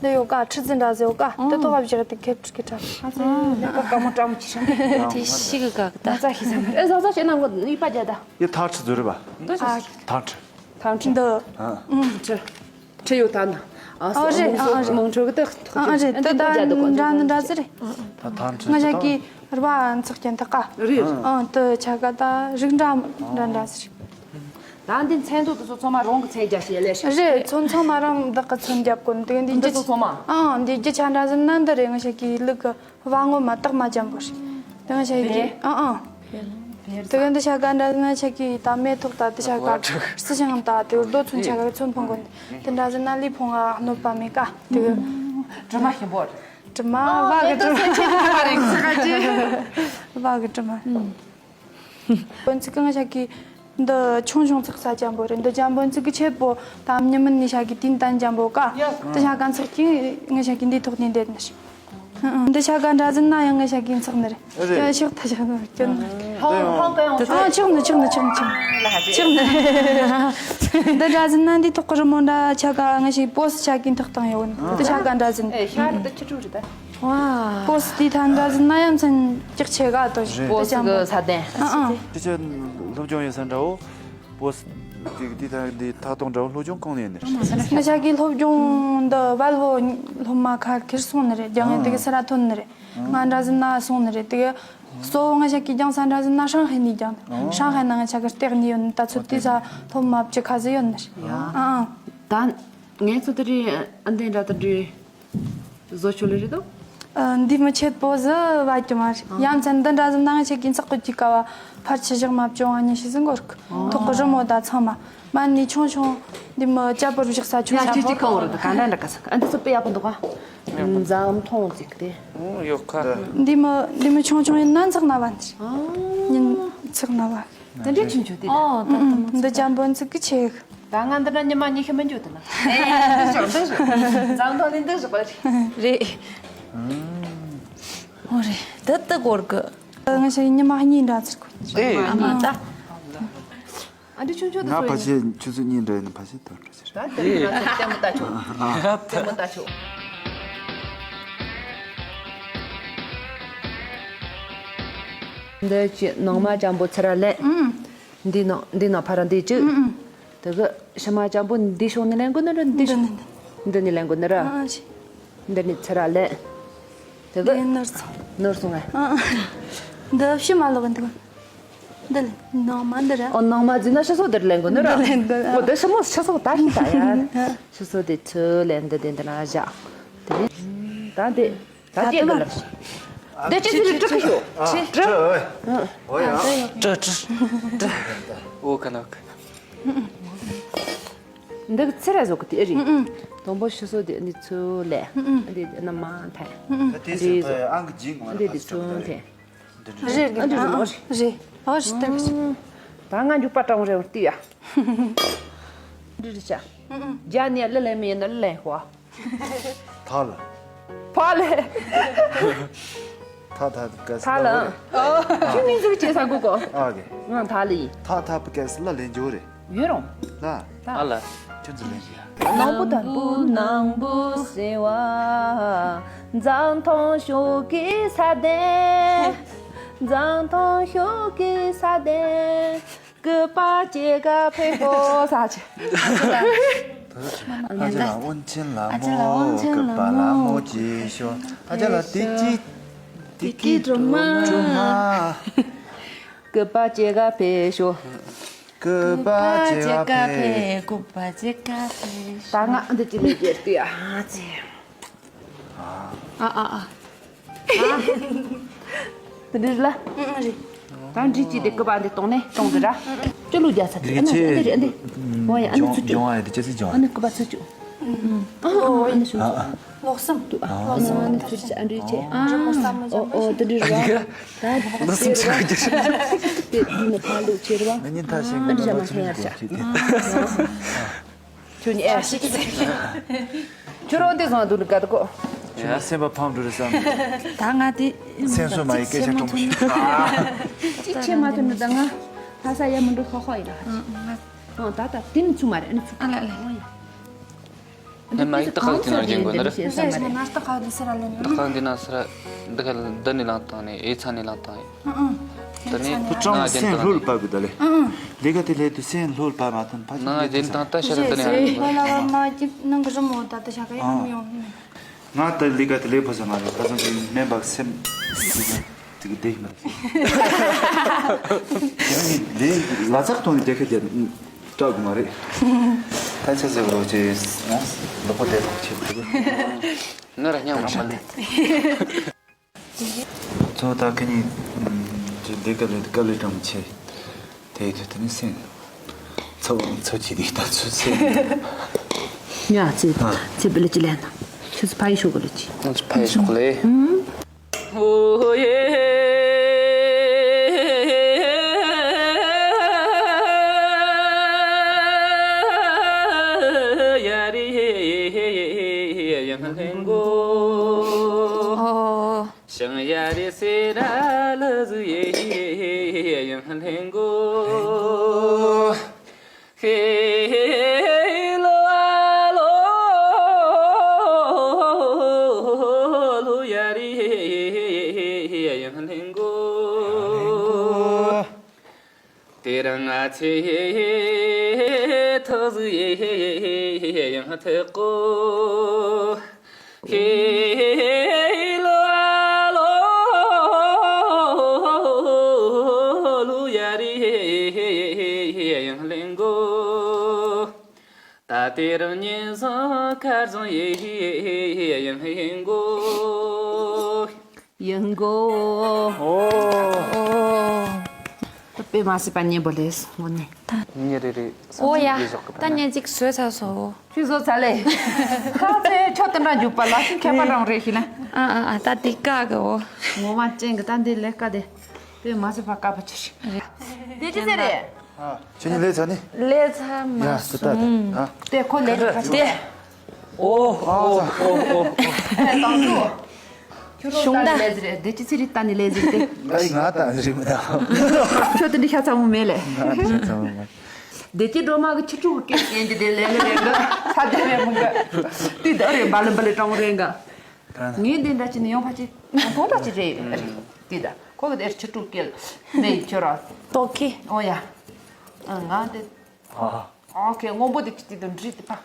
འདི་ཡོད་ཀ་ཁྲི་རྫི་འདྲ་ཟེ་ཡོད་ཀ་འདི་ཐོག་བ་བཞག་དེ་ཁེབ་ཁྲི་ཁེ་ཁྲ། ཨ་ཙི་ལེ་ཀ་ཀ་མོ་ཀྲམ་ཅི་ཤམ། དེ་ཤི་གི་ག་གི་ད། ཙ་ཤི་སམ། ཨེ་ཟ་ཟ་ཤེ་ན་ངོ་ཡི་པ་རྒྱ་ད། ཡི་ཐག་ཁྲི་ཟུ་རི་བ། འདི་ཨ་ཐང་ཁྲི། ཐང་ཁྲི། འདི་ཨ་ཁྲི། ཁྲི་ཡོད་ད་ན། ཨ་ཨ་རེད། ཨ་ཨ་རེད། མང་ཁྲོ་གི་ད། ཨ་ཨ་རེད། འདི་ད་འདྲ་འདྲ་ཟེ་རེད། ད་ཐང་ཁྲི་ང་ཞིག་གི་ར་བ་ཚག་ཅན་ད་ཀ་རེད། ཨ་འདི་ཆ་ག་ད་རིགས་འདྲ་འདྲ་འདྲ་ཟེ་རེད། ད་འདི་མཚན་ཐོ་དེ་ཚོ་ཚང་མ་རང་གི་མཚན་རྒྱ་བཤད་ལས་ཤག་རེད། ཚོ་ཚང་མ་རང་བདག་གི་མཚན་རྒྱབ་གོ་འདི་འདི་འདི་རྒྱུ་ཚོ་ཚང་མ། ཨང་འདི་རྒྱུ་ཆ་འདྲ་ཟིན་ན་འདི་རེད། ང་ཞིག་གི་ལུག་གི་བ་ངོ་མ་དག་མ་འཇམ་པོ་རེད། དེ་ང་ཞིག་གི་ཨང་ཨང་། དེ་ག་འདི་ཆ་ག་འདྲ་ཟིན་ན་ཆ་གི་ད་མེ་ཐོག་ད་དེ་ཆ་ག་རྩི་ཤིང་ད་དེ་རྡོ་ཚོན་ཆ་ག་ཚོན་ཕོང་གོ་འདི་འདྲ་ཟིན་ན་ལི་ཕོང་ང་གནོད་པ་མེད་ཀ་དེ་ག་དྲི་མ་ཞིམ་པོ་རེད། དྲི་མ་བ་གི་དྲི་མ། བ་གི་དྲི་མ། བོན་ཚིག་གི་ང་ཞག་གི་འདི་ཆུང་ཆུང་ཚག་ས་འཇམ་པོ་རེད། འདི་འཇམ་བོན་ཚིག་གི་ཆེད་པོ་དམ་ཉི་མིན་ནི་ཞག་གི་དིན་ཏན་འཇམ་པོ་ཀ་ཡ། འདི་ཞག་ག་ཚག་གི་ང་ཞག་གི་འདི་ཐོག་ནས་འདེད་ནི་ཞིག་འདི་ཞག་ག་འདྲ་ཟིན་ན་ཡང་ང་ཞག་གི་ཚག་ནི་རེད། རེད། ཡ་ཤོག་ད་ཞག་ནི་སྐྱོན་ནི་རེད། ཧང་ཧང་ག་ཡང་ཨ་ཆག་ནི་ཆག་ནི་ཆག་ནི་ཆག་ནི་ཆག་ནི། འདི་འདྲ་ཟིན་ན་འདི་ཐོག་གི་རི་མོ་འདྲ་ཆག་ག་ང་ཞག་པོ་སི་ཆག་གི་ཐག་བཏང་ཡོད་ནི་འདི་ཞག་ག་འདྲ་ཟིན། ཨེ་ཤར་འདི་ཆུ་ཕྲུག་རེད་ད། པོ་སི་དེ་ཐང་འདྲ་ཟིན་ན་ཡང་མཚན་ལྕགས་ཆེ་ག་ཏོ་ཞིག་རེད། པོ་སི་གི་ས་གདན། ཨ་ཨ། དེ་ཆ་སློབ་སྦྱོང་ཡོད་ས་འདྲ་བོ། པོ་སི་ དེ་དེ་ད་འདི་ཐག་གཏོང་འདྲ་བོ་སློབ་སྦྱོང་གང་ནས་ཡིན་ནི་རེད། ང་ཞག་གི་སློབ་སྦྱོང་འདི་ཝལ་བོ་སློབ་མ་ཁ་ཁེར་སོང་ནི་རེད། རྒྱང་ཡན་དེ་གི་སི་ར་ཐོན་ནི་རེད། ང་འདྲ་ཟིན་ན་སོང་ནི་རེད། དེ་གི་གཙོ་བོ་ང་ཞག་གི་རྒྱང་ས་འདྲ་ཟིན་ན་ཧྲང་ཧའེ་ནས་རྒྱང་ནི། ཧྲང་ཧའེ་ན་ང་ཞག་གི་སྟེགས་གཉིས་ཡོད་ནི། ད་ཚོད་དེ་ས་སློབ་མ་བཅུ་ཁ་ཟིག་ཡོད་ནི་རེད། ཨ་ཨ། ད་ངས་ཚོད་དེ་རེད། ཨ་འདི་འདྲ་ད་རེད། བཟོ་ཆོག་ལེ་རེད་དོ། ཨ། འདི་མི་ཆེད་པོ་ཟི་བ་གི་མ་རེད། ཡ་མཚན་འདི་འདྲ་ཟི་ནང་ཆེད་ཀྱི་ཚགས་ཀྱི་ཀ་བ་ཕར་ཆི་བཞག་མ་བཅོ་ང་ཉི་ཤི་ཟི་འགོར་གི། ཐོག་གི་རི་མོ་ད་ཚང་མ་མ་ནི་ཆུང་ཆུང་འདི་མི་ཅ་པོར་བཞག་ས་ཆུང་ཡ་ཆུང་ཅི་ཅི་ཁ་བོར་ད་ག་འདྲ་འདྲ་ག་ས་ཨ་འདི་ཚོ་དཔེ་ཡག་པོ་འདུག་ག་འཛམ་ཐོང་ཅིག་དེ། ཡོད་ཁ། འདི་མི་འདི་མི་ཆུང་ཆུང་ཡིན་ན་འཛག་ན་བ་འདི་ཉིན་འཛག་ན་བ། དེ་འདྲའི་ཆུང་ཆུང་དེ། ཨོ་ད་ད་མ་འདི་ཅ་པོ་འཛག་གི་ཆེ་གི། ད་ང་འདི་འདྲ་ཉི་མ་ཉི་ཤུ་མི་འཇུག་ཐུབ་ན། ཨེ་འདི་ཞོག་འདི་ཞོག་འཛམ་ཐང་ནི་འདི་ཞོག་རེད། རེད། ཨོ་རེད། ད་ད་གོར་གི། ང་ཞིག་ཉི་མ་གཉིས་འདྲ་ཚར་གོ། ཨེ། ཨ་མ་ད། ཨ་འདི་ཆུང་ཆུང་དུ་ང་ཕ་ཆེ་ཆུ་ཚོད་གཉིས་འདྲ་ཡིན་ན་ཕ་ཆེ་དར་གི་ཕྱིར། ད་དེ་ང་ཚོ་ལྟད་མོ་ལྟ་ཆོག་ལྟད་མོ་ལྟ་ཆོག་འདི་ཅི་ནང་མ་ཅམ་པོ་ཚེ་ར་ལེན། འདི་ནང་འདི་ནང་ཕ་ར་འདི་ཅི། དེ་གི་ཕྱི་མ་ཅམ་པོ་འདི་ཤོག་ནི་ལེན་དགོས་ནི་ར་འདི་ཤོག་འདི་ནི་ལེན་དགོས་ནི་ར། ཨ་ཤི། འདི་ནི་ཚེ་ར་ལེན། དེ་གི་འདི་ནོར་སོང་། ནོར་སོང་ངས། ཨ་ཨ། འདི་ཕྱི་མ་ལོག་གི་འདུག་འདི་ལེན་ནང་མ་འདི་ར། ཨོ་ནང་མ་འཛིན་ན་ཕྱི་སོ་འདིར་ལེན་དགོས་ནི་ར། འདི་ལེན་དགོས། ཨོ་འདི་ཕྱི་མོ་ཕྱི་སོ་ད་ཤི་ད་ཡ། ཕྱི་སོ་འདི་ཚུར་ལེན་འདི་འདི་འདི་ན་བཞག་དེ་ནི་ད་འདི། ད་ཅི་འདི་ལ། འདི་ཅི་ཚུལ་དྲུག་གི་ཤོག་ཨ་དྲུག་ཨོ་ཡ། དྲུག་དྲུག་དྲུག་ཨོ་ཁ་ནག་འདི་གི་ཚེ་ར་བཟོ་གི་དེ་རེད། དང་པོ་ཕྱི་སོ་དེ་ནི་ཚུར་ལས། འདི་ན་མ་ཐལ། ད་དེ་སེ་ཕ་ཨང་གི་ཇིང་ང་འདི་འདི་ཚུར་ཐལ། འདི་རེད། ཨ་འདི་རེད། ཨ་རེད། ཨ་རེད། ད་ང་འཇུག་པ་གྲང་རེད་བར་ཏི་ཡ། འདི་རེད་ཤག་རྒྱ་ནས་ལི་ལེ་མི་ཡིན་ན་ལི་ལེ་ཧོ། ཐ་ལ། ཕ་ལེ། ཐ་ཐ་ག་ས་ཐ་ལ། ཁྱོད་མིང་ཟུར་བྱེད་ས་གོ་གོ། ཨ་གེ། ང་ཐ་ལ་ཡིན། ཐ་ཐ་པ་ག་ས་ལ་ལེན་འཇོ་རེད། ཡོད་རུང་། ལ། ཨ་ལ། ཁྱོད་ཚོ་ལེན་ཞིག་ཡ། ནང་པོ་དང་པོ་ནང་པོ་ཟེར་བ། འཛམ་ཐང་ཤོག་གི་ས་དེ། འཛམ་ཐང་ཤོག་གི་ས་དེ། སྐུད་པ་ཅེ་ག་ཕེ་ཤོ་ས་ཆེ། ཨ་ཅེ་ལ་དབོན་ཆེན་ལ་མོ་སྐུད་པ་ལ་མོ་ཅེ་ཤོ། ཨ་ཅེ་ལ་དེ་ཅི་དེ་ཀི་སྒྲོལ་མ། སྒྲོལ་མ། སྐུད་པ་ཅེ་ག་ཕེ་ཤོ། སྐུད་པ་ཅེ་ག་ཕེ། སྐུད་པ་ཅེ་ག་ཕེ་ཤོ། ད་ང་འདི་ཅི་ལས་རྒྱལ་ཏི་ཨ་ཅེ། ཨ་ཨ་ཨ། དེ་འདྲ་ལ། ཨང་རེད། ད་འདྲི་ཅི་དེ་སྐུད་པ་འདི་གཏོང་ནས་གཏོང་དེ་ར། ཅི་ལུ་རྒྱ་ཚ་དེ་ཨ་ནི་འདི་རེད་འདི། ཨོ་ཡ་ཨ་ནི་ཚུ་ཅུ། ལྗོང་ཨ་ཡ་དེ་ཅི་སི་ལྗོང་ཨ་ནི་སྐུད་པ་ཚུ་ཅུ། ཨ་ཨ་ཨ་ནི་ཤོ། ལོག་སམ། ཨ་ཨ་ཨ་ནི་ཚུ་ཅི་ཨ་འདྲི་ཅི། ཨ་ཨོ་ཨོ་དེ་འདྲ་ར། ད་ལོག་སམ་ཅི་ག་ཅི། དེ་འདི་ནི་ཕ་ལུ་ཅི་ར། ང་ཉིན་ཐ་ཤིང་གི་ནང་ལོ་ཆེན་གྱི་ཅི། ཁྱོད་ཉལ་ཞིག་ཁྱོད་རང་དེ་བཟང་འདུག་ནི་ག་དུ་གོ། ཁྱོད་ང་སེམས་པ་ཕམ་འགྲོ་རེད་བསམ། ད་ང་དེ་སེམས་གསོ་མ་ཡི་སྐད་ཆ་དྲང་པོ་ཞུ། ཅི་ཆེ་མ་ཐོན་ནི་ད་ང་ལྷ་ས་ཡ་མི་འགྲོ་ཧོ་ཧོ་ཡིན་ན། ཨང་ད་ད་དེ་ནི་ཚུ་མ་རེད་ཨ་ནི་ཚུ། ཨ་ལ་ལ། ཨང་ཡ། ནི་མ་ཡི་ཏག་ཏག་ཅི་ན་རྒྱན་དགོས་ནི་རེད། རེད་ང་ཏག་ཏག་འདི་སེ་ར་ལེན་ནི། ཏག་ཏག་འདི་ན་སེ་ར་འདི་ག་འདི་ནི་ལང་བཏང་ནས་ཨེ་ཚ་ནི་ལང་བཏང་ཡིན། ཨང་ཨང་། ད་ནི་ཁོ་ཀྲང་སེན་ལྷོད་པ་གི་ད་ལེ། ཨང་ཨང་། ལས་ཀ་དེ་ལས་དུ་སེན་ལྷོད་པ་མ་ཐོན་ཕ་ཆེན་ནང་རྒྱན་དང་ད་ཤ་ར་ད་ནི་ཧ་ལ་བ་མ་ཅི་ནང་གི་རི་མོ་ད་ད་ཤ་ག་ཡང་མི་ཡོང་། ང་ད་ལས་ཀ་དེ་ལས་ཕོ་ས་མ་རེད་ཁ་སང་གི་སྨན་པ་སེམས་དེ་གི་བདེ་མ་རེད། ཡང་ནི་ལས་ལ་ཚག་ཐོང་ནི་རྒྱལ་ཁ་རྒྱལ་སྐྲག་གི་མ་རེད། ད་ཆ་ཟེར་བ་ཅེ་ལོ་པོ་བདེ་ཐོག་ཆེ་བ་རེད། ང་ར་ཉམས་མ་ལས། ཚོ་ད་ཁ་ཉིན་ཅི་བདེ་དཀའ་ལས་དཀའ་ལས་དྲང་ཆེ། དེ་དུས་དེ་ནི་སེམས་ཚོ་ཚོ་ཅི་དེ་ད་ཚོ་སེམས། ཉ་ཚེ་ཚེ་བི་ལ་ཅི་ལན་ན་ཁྱོད་ཚོ་ཕ་ཡི་ཤོག་གི་ལ་ཅི། ང་ཚོ་ཕ་ཡི་ཤོག་ལེ། ཨོ། ཞང་ཡ་རེ་སེ་ར་ལ་ཟུ་ཡེ་ཡང་ལྷན་གོ། ཧེ་ལོ་ཨ་ལོ་ལོ་ཡ་རེ་ཡང་ལྷན་གོ། དེ་རིང་ང་ཚོས་ཐུགས་གཟིགས་ཡང་ཐུགས་དགོས། ཧེ་ལོ་ཨ་ལོ་ལུ་ཡ་རེ་ཡང་ལེན་དགོས། ད་དེ་རིང་ཉིན་བཟང་ཁ་བཟང་ཡེ་ཡང་ཡིན་དགོས། ཡིན་དགོས། ཨོ། ཨོ། དཔེ་མ་སྲིད་པ་སྙན་པོ་ལས་དངོས་གནས། ད་ཉིན་རེ་རེ་ཨོ་ཡ། ད་ཉིན་གཅིག་བཟོས་ཚར་སོང་། ཁྱོད་བཟོས་ཚར་ལེ། ཁ་ཚེ་ཁྱོད་དེ་འདྲ་འཇུག་པ་ལ་ཁྱད་པར་རང་རེད་ཤི་ན། ཨ་ཨ་ཨ། ད་དེ་དཀའ་གི་ཨོ། ངོ་མ་ཅན་གི་ད་འདི་ལས་དཀའ་དེ། དཔེ་མ་སྲིད་པ་དཀའ་པོ་ཆེ་རེད། དེ་ཅི་ཟེར་རེད། ཁྱེད་གཉིས་ལས་ཚར་ནི། ལས་ཚར་མ་ཡ་སི་ད་སོང་། ད་ཨ། དེ་ཁོ་ལས་རེད་ཁ་ཆེ། ཨོ་ཨོ་ཨོ་ཨོ། ཨེ་དང་དུ། ཁྱོད་གཞུང་ད་ལྟ་ནི་ལས་ཟེར་དེ་ཅི་ཚེ་རིག་ད་ནི་ལས་ཟེར་དེ། ད་ཡིན་ང་ད་རེད་མི་ད། ཁྱོད་དེ་འདྲི་ཤ་ཚ་མོ་མེད་ལེ། ང་ད་ཤ་ཚ་མོ་མེད། དེ་ཅི་སྒྲོལ་མ་གི་ཁྱི་ཕྲུག་གི་སྐད་ཡན་གྱི་དེ་ལས་ལས་རེད་གི་ཚ་དེ་རེད་མོ་གི། དེ་ད་རེད་འབའ་ལི་འབའ་ལི་སྤྲང་མོ་རེད་གི། ད་ན་ངས་འདི་འདྲ་ཅི་ནི་ཡོང་ཕ་ཅི་གོང་ཐོག་འདྲ་ཅི་རེད། དེ་ད་ཁོ་གི་དེ་ཁྱི་ཕྲུག་སྐད་མེད་ཁྱོད་ར། ཏོག་ཁི། ཨོ་ཡ། ང་དེ། ཨ། ཨོ་ཁེ་སྔོན་པོ་དེ་ཁྱི་དེ་དུ་འདྲི་དེ་ཕ།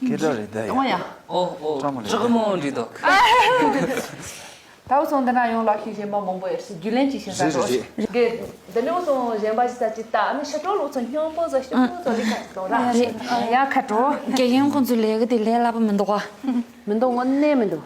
ཁེ་ད་རེད་ད་ཡ། ཨོ་ཡ། ཨོ་ཨོ། ཀྲང་མོ་རེད། ཀྲང་མོ་འདྲི་དོ། ད་བུ་ཚོང་འདི་ན་ཡོང་ལག་ཤེས་གཞན་པ་མང་པོ་ཡོད་སྲིད་རྒྱུས་ལེན་གྱིས་ཤེས་ས་རེད་རེད་རེད། གེ་འདི་ནས་བུ་ཚོང་གཞན་པ་ཞིག་ས་ཅིག་ད་ཨ་ནི་ཤ་ཀྲོ་ལུག་ཚོ་སྙོམས་པོ་ཟ་སྐྱོ་པོ་ཚོ་ལི་ཁ་ཅིག་གཏོང་ར། རེད། ཡ་ཁ་ཀྲོ། དགེ་རྒན་ཁོང་ཚོའི་ལས་ཀ་དེ་ལས་སླ་པོ་མི་འདུག་ག་མི་འདུག་དངོས་གནས་མི་འདུག་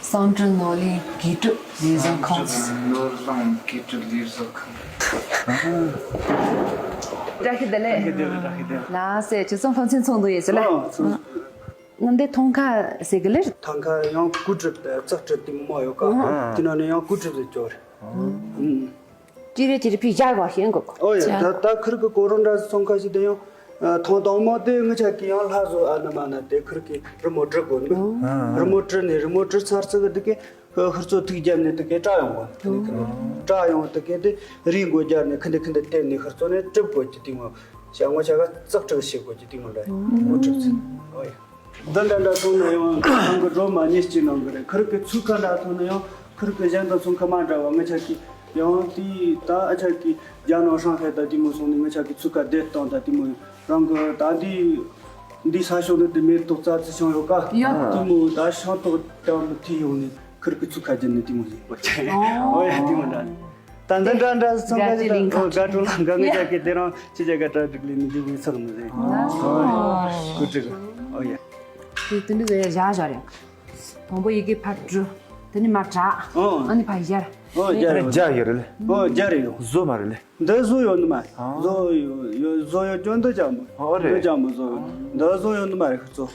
གསང་སྤྲུལ་ནོར་གླིང་དགེ་སྒྲུབ་ལས་བཟོ་ཁང་། ནོར་གླིང་དགེ་སྒྲུབ་ལས་བཟོ་ཁང་། བཀྲ་ཤིས་བདེ་ལེགས། བཀྲ་ཤིས་བདེ་ལེགས། ལགས་སེ་ཁྱེད་ཚོ་ཕན་ཚུན་ཚོགས་འདུ་ཡོད་ཟེར་ལ། ཨོ་ཚོགས། ང་འདི་ཐང་ཀ་ཟེར་གི་ལེ། ཐང་ཀ་ཡང་ཀུ་གྲུབ་དང་ཙག་གྲུབ་དེ་མོ་ཡོད་ཀ་ཨ། དེ་ནང་ནས་ཡང་ཀུ་གྲུབ་ཟེར་སྐྱོར། ཨུམ། ཅི་རེད་ཅི་རེད་ཕི་ཡར་བ་ཤེས་འགོ་གོ་ཨོ་ཡ། ཅ། ད་ད་ཁིར་གི་གོ་རོ་འདྲ་ཚོང་ཁ་ཞིག་དེ་ཡང་ཐང་དང་མོ་དེ་ངི་ཆ་གི་ཡང་ལྷ་བཟོ་ཨ་ན་མ་ན་དེ་ཁིར་གི་རི་མོ་བྲི་དགོ་ནི། རི་མོ་བྲི་ནི་རི་མོ་བྲི་ཚར་ཚིག་གི་དེ་གི་ཁིར་ཚོ་ཐུག་རྒྱབ་ནི་དེ་གི་བཀྲ་ཡོང་གོ་ནི་ཁི་ནི་ཁི་ནི་བཀྲ་ཡོང་དེ་གི་དེ་རི་མགོ་རྒྱབ་ནི་ཁི་འདི་ཁི་འདི་བལྟས་ནི་ཁིར་ཚོ་ནི་གྲུབ་དགོ་གི་དེ་མོ་ཤ་ངོ་ཆ་ག་ཙག་ཁྲི་ཤེས་དགོ་གི་དེ་མོ་འདྲ་ཡོང་གོ་གྲུབ་ཚིག་ཨོ་ཡ། འདི་འདྲ་འདྲ་སོང་ན་ཡང་ཁང་གི་སྒྲོལ་མ་ཉིས་གཅིག་གནང་གི་རེད། ཁིར་གི་ཚུགས་ཁ་འདྲ་སོང་ན་ཡང་ཁིར་གི་གཞན་དང་ཚུགས་ཁ་མ་འདྲ་བ་ངི་ཆ་གི་ཡང་དེ་ད་ཨ་ཆ་གི་རྒྱ་ནག་ཧྲང་ཧའེ་ད་དེ་མོ་སོང་ནས་ངི་ཆ་གི་ཚུགས་ཁ་བསྡད་བཏང་ད་དེ་མོ་རང་གི་ད་འདི་འདི་ས་ཕྱོགས་ནི་དེ་མེ་ཏོག་རྩྭ་རྩི་ཤིང་ཡོད་ཀ་ཡ། དེ་མོ་ད་ཤིང་ཏོག་དང་མི་ཐི་ཡོང་ནས་ཁིར་གི་ཚུགས་ཁ་བརྒྱུད་ནས་དེ་མོ་ཟིག་ཨོ་ཡ་དེ་མོ་འདྲ། ད་འདི་འདྲ་འདྲ་སོང་ཁ་ཅིག་ད་དགའ་སྤྲོ་ལ་འགའ་ངི་ཆ་གི་དེ་རང་ཅི་ཆ་ག་གྲ་སྒྲིག་ལས་ནི་འདི་མོ་ཚགས་ནི་རེད། ཨོ་ཀུ་ཀྲི་ཨོ་ཡ། དེ་དེ་འདྲ་ཟེར་བཞག་བཞག་རེད། དང་པོ་ཡི་གེ་ཕར་བྲི། དེ་ནི་མར་བྲག་ཨོ། ཨ་ནི་ཕར་ཡར། ཨོ་རྒྱ་རེད། རྒྱ་ཡོད་རེད་ལེ། ཨོ་རྒྱ་རེད་ཡོད། བཟོ་མ་རེད་ལེ། འདི་བཟོ་ཡོད་ནི་མ། ཨོ། བཟོ་ཡོད་ཡོད་བཟོ་ཡོད་ཀྱང་འདི་ཅང་མོ། ཨོ་རེད། འདི་ཅང་མོ་བཟོ་ཡོད། འདི་བཟོ་ཡོད་ནི་མ་རེད་ཁོ་ཚོ།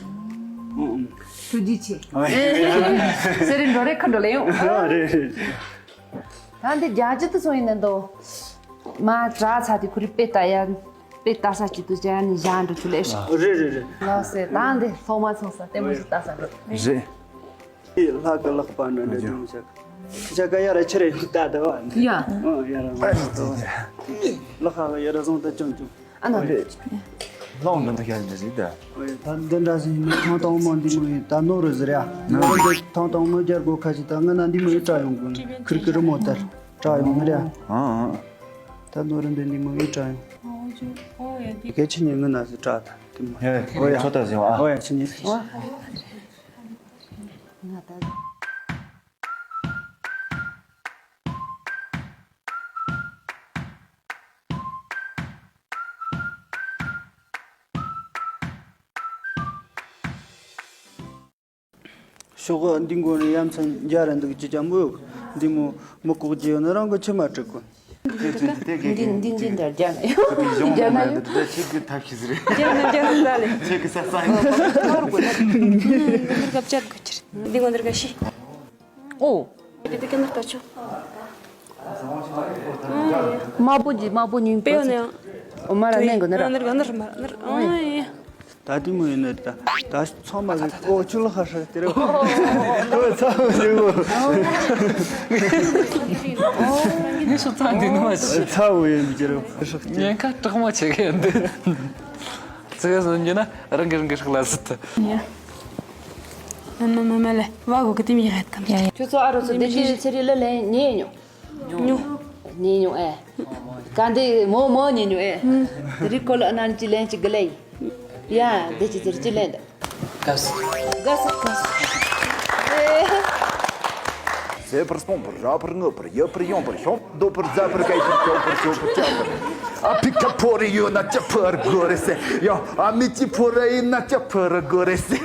ཨོ་ཨོ། ཐུགས་རྗེ་ཆེ། ཨོ་རེད། ཟེར་རེ་འགྲོ་རེ་ཁ་འགྲོ་ལེ་ཡོང་། ཨོ་རེད་རེད། ད་འདི་རྒྱ་ཇི་ཏུ་སོང་ཡིན་ནི་འདུག་མ་དྲག་ཚ་དེ་ཁོ་རི་དཔེ་ལྟ་ཡ། དཔེ་ལྟ་ས་ཅི་ཏུ་ཅ་ཡ་ནི་ཞག་འགྲོ་ཆུ་ལེ་ཤི། རེད་རེད་རེད། ལགས་སེ་ད་འདི་སློབ་མ་ཚོང་ས་ལྟད་མོ་ཞིག་ལྟ་ས་འགྲོ། རེད། ལྷ་གི་ལག་པ་འདྲ་འདྲ་ཅུང་ཞིག་ཁྱི་ཆ་ག་ཡ་ར་ཆི་རེ་ཡོང་ད་ད་བ་འདི། ཡ། ཨོ་ཡ་ར་མ་ལག་ཁ་ཡ་ར་བཟུང་ད་ཅུང་ཅུང་། ཨ་ན། ལོང་འདི་འདི་ཡ་འདི་ཟིག་ད། ཨོ་ཡ་ད་འདི་འདྲ་ཟིག་ནི་ཐང་ཐང་མོ་འདི་མོ་ཡིན་ད་ནོར་རུ་ཟེར་ཡ། ནོར་རུ་འདི་ཐང་ཐང་མོ་རྒྱལ་སྒོ་ཁ་ཅིག་ད་ང་ན་འདི་མོ་ཡིན་བཀྲ་ཡོང་དགོས་ནི་ཁིར་ཁིར་མོ་ལྟར་བཀྲ་ཡོང་ནི་རེད། ཨ་ཨ། ད་ནོར་རུ་འདི་འདི་མོ་ཡིན་བཀྲ་ཡོང་། ཨོ་ཡ་འདི། གལ་ཆེ་ནི་ང་ན་ཟིག་བཀྲ་ད་འདི་མོ། ཡ་ཡ་ཁྱོད་ད་ཟིག་ཨ། ཨོ་ཡ་ཆི་ནི། ང་ད། ཤོག་འདི་མགོ་ནས་ཡ་མཚན་རྒྱ་ར་འདུག་ཅི་ཅང་མོ་ཡོད། འདི་མོ་མི་ལྐོག་ཅི་ཡོད་ན་རང་གི་ཆི་མ་སྤྲད་གོ། དེ་ཚོས་འདི་དེ་གེ་གེ་འདི་འདི་འདི་འདྲ་རྒྱ་ན་ཡོད། ཁོ་དེ་གཞུང་རྒྱ་ན་མ་ཡོད། འདི་ད་ཆེ་གི་ཐབས་ཤེས་རེད། རྒྱ་ན་རྒྱ་ན་ད་ལེ། ཆེ་གི་ས་ས་ཡིན། འདི་ག་བཅད་གོ་ཁྱེར། འདི་ངོ་འདིར་ག་ཤི། ཨོ། འདི་དེ་ག་ན་ལྟ་ཆོག་དམར་པོ་ཅི་དམར་པོ་ཉུང་པོ་པེའོ་ནས། ཨོ་མ་ར་ནས་གོ་ན་ར། འདིར་ག་འདིར་མ་ར་འདིར། ཨོ་ཡ། ད་དེ་མོ་ཡིན་ན་ད་ད་ཚང་མ་གི་ཨོ་ཆུ་ལ་ཁ་ཧྲ་དེ་རེད། ཨོ་ཚ་བོ་ཡིན་གོ། ངས་ཤོག་ཚང་འདི་ནོ་མ་ཤི། ཚ་བོ་ཡིན་གྱི་རེད། ཉེན་ཁ་དྲག་མོ་བྱེད་གི་འདུག་ཙི་ག་སོང་རྒྱུ་ན་རང་གི་རང་གི་ཧྲག་ལ་ཟིད། མ་མ་མ་ལེ་བ་གོ་གི་དེ་མི་ཡ་ཧད་གམ། ཁྱོད་ཚོ་ཨ་རོ་ཚོ་བདེ་སྐྱིད་ཚེ་རིང་ལ་ལན་ཉེ་ཉོ། ཉོ། ཉེ་ཉོ་ཨེ། ག་འདི་མོ་མོ་ཉེ་ཉོ་ཨེ། རི་ཀོ་ལ་ཨ་ན་ཅི་ལན་ཅི་ག་ལེ། ཡ་བདེ་སྐྱིད་ཚེ་རིང་ཅི་ལན་ད། ག་ས། ག་ས་ག་ས། ཟད་པར་སོང་བར་རག་པར་ངུ་བར་ཡོད་པར་ཡོང་བར་ཤོང་འདོད་པར་ཟད་པར་སྐྱེ་པར་སྐྱོ་བར་སྐྱོ་བར་སྐྱོ་བར། ཨ་ཕི་ཁ་ཕོ་རེ་ཡོད་ན་ཅི་ཕོ་ར་དགོས་རེད་ཟེར། ཡ་ཨ་མི་ཅི་ཕོ་ར་ཡིན་ན་ཅི་ཕོ་ར་དགོས་རེད་ཟེར།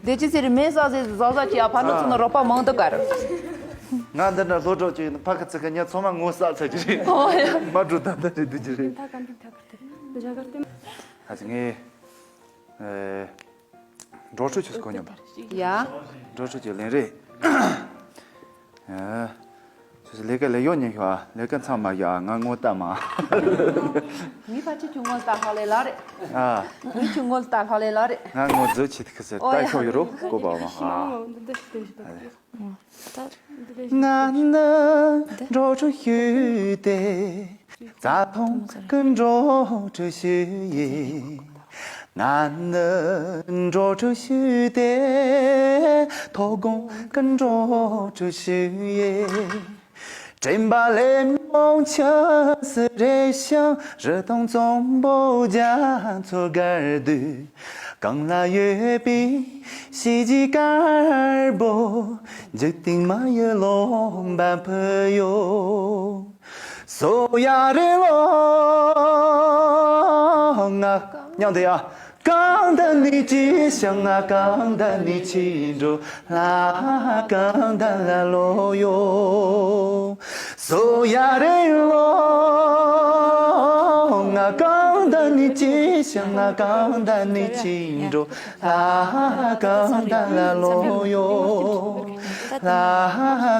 བདེ་སྐྱིད་ཚེ་རིང་མེ་ས་ཟེ་ཟ་ཟ་ཅི་ཡ་ཕ་ནུ་ཚོ་ན་རོགས་པ་མང་དུ་གར། ང་འདི་ན་སློབ་གྲོགས་ཅིག་ཡིན་ཕ་ཁ་ཚི་ཁ་ཉ་ཚང་མ་ངོ་ས་ཚ་ཅི་རེད། ཨོ་ཡ། མ་འགྲོ་ད་ད་རེད་འདི་ཅི་རེད། ད་ག་འདི་ད་ག་རེད། ད་ག་རེད། ཨ་ཙི་ངས། ཨེ། འགྲོ་ཁྲོད་ཆུ་སྐོ་མཉམ་པ། ཡ། འགྲོ་ཁྲོད་ཀྱི་ལན་རེད། ཨེ། ཆུ་ལས་ཀ་ལས་ཡོད་ཉན་ཤོག་ཨ་ལས་ཀ་མཚམས་མ་བཞག་ང་ངོ་ལྟ་མ། ངའི་ཕ་ཆུ་ཆུ་ངོ་ལྟ་ཧ་ལས་ལ་རེད། ཨ། ངའི་ཆུ་ངོ་ལྟ་ཧ་ལས་ལ་རེད། ང་ངོ་རྫུ་ཆི་ཐི་ཁི་སེ་ཨོ་ལྟ་ཡ་ཤོག་ཡོད་རོ་ཀོ་པ་མ་ཨ། ང་ནི་འགྲོ་ཆུ་ཞུས་ཏེ། རྩྭ་ཐང་གི་འགྲོ་ཆུ་ཞུ་ཡི། ང་ནི་འགྲོ་ཆུ་ཞུས་ཏེ། མཐོ་སྒང་གི་འགྲོ་ཆུ་ཞུ་ཡི། དྲན་པ་ལས་མང་ཆ་སི་རེ་ཞང་རི་དང་གཙང་པོ་རྒྱ་མཚོ་སྒར་དུས། གང་ལ་ཡོད་པའི་གཤིས་ཀྱི་དཀར་པོ། འཇིག་རྟེན་མ་ཡི་ལོ་འབབ་ཕུ་ཡོ། སོ་ཡ་རེ་ལོ་ང་མཉམ་དུ་ཡ། གང་ད་ནི་ཅི་ཤང་ང་གང་ད་ནི་ཅི་འགྲོ་ལ་གང་ད་ལ་ལོ་ཡོ། སོ་ཡ་རེ་ལོ་ང་གང་ད་ནི་ཅི་ཤང་ང་གང་ད་ནི་ཅི་འགྲོ། ལ་གང་ད་ལ་ལོ་ཡོ། ལ་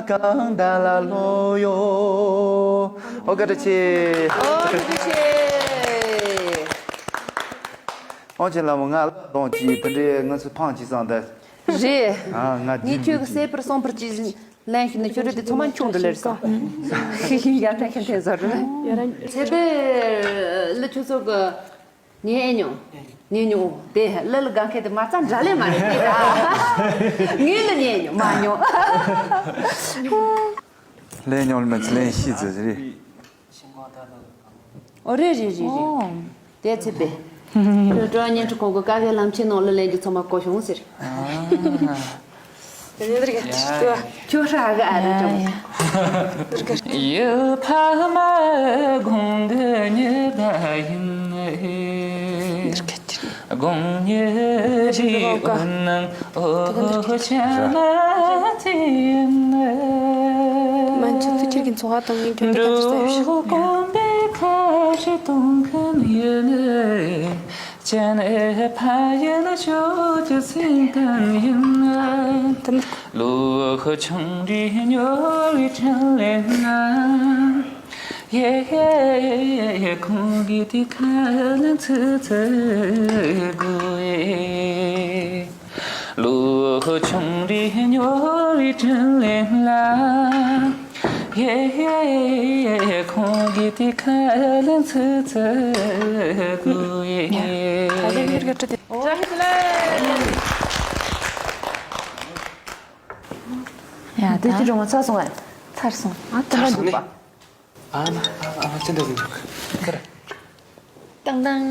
གང་ད་ལ་ལོ་ཡོ། ཨོ་བཀའ་དྲིན་ཆེ། ཨོ་བཀའ་དྲིན་ཆེ། ཨོ་ཅེ་ལ་མོ་ང་ལ་གདོང་གྱིས་དེ་འདྲའི་ང་ཚོ་ཕང་གྱིས་བཟང་ད། རེད། ཨ་ང་ངས་ཁྱོད་ཀྱི་གསལ་པར་གསུངས་པར་གྱིས་ལན་ཞིག་ནི་ཁྱོད་རེད་དེ་ཚང་མ་ཆུང་དུ་ལེར་སོང་། ཡ་ཐན་ཁན་ཐན་ཟོ་རུ། ཚེ་འཕེལ་ལ་ཁྱོད་ཚོ་གི་ཉན་མྱོང་། ཉན་མྱོང་། དེ་ལ་ལ་གང་ཁེ་དེ་མ་རྩ་འདྲ་ལེ་མ་རེད་དེ་ར། ངས་ལ་ཉན་མྱོང་མ་མྱོང་། ལན་མྱོང་ལ་མ་ཚི་ལན་ཤི་ཙི་ཙི་རེད། ཨོ་རེད་རེད་རེད་རེད། དེ་ཚེ་འཕེལ། ཀྲོ་ཀྲོ་བརྙན་འཕྲིན་ཁང་གི་ཀ་གེ་ལམ་ཆེན་ནང་ལ་ལན་གྱི་ཚང་མ་གོ་བྱུང་ཟེར། ཁྱོད་ཧྲ་གི་ཨ་རི་ཀྲང་། ཡུལ་ཕ་མ་དགོང་གི་ཉི་ཟླ་ཡིན། དགོང་ཉི་ཟླའི་འོད་སྣང་འོ་ཆ་མ་ཚིམ་ན། མན་ཆུ་ཚུ་ཁྱེར་གྱི་འཚོ་བ་དང་ངའི་འགྲོ་འགྲོ་ལྟ་ཅི་ཟེར་ཞིག་གོམ་པའི་ཁ་ཧྲི་གཏོང་མཁན་ཡིན། ཅན་ཨེ་ཕ་ཡིན་ཤོད་ཀྱི་སེམས་ཁམས་ཡིན། ལོ་ཆུང་འདྲིས་སྨྱོ་བའི་དྲིན་ལན་ན། ཡེ་ཡེ་ཁོང་གིས་དེ་ཁ་ལ་ཚིག་ཚིག་དགོས། ལོ་ཆུང་འདྲིས་སྨྱོ་བའི་དྲིན་ལན་ལ། ཡེ་ཡེ་ཁོང་གིས་དེ་ཁ་ལ་ཚིག་ཚིག་དགོས། ཡ་དེ་ཅི་རུང་ཚར་སོང་ངས། ཚར་སོང་། ཨ་ཚར་སོང་པ། ཨ་མ་ཨ་མ་ཅི་འདྲ་ཡིན་ཅོག་ཁར། ཏང་ཏང་།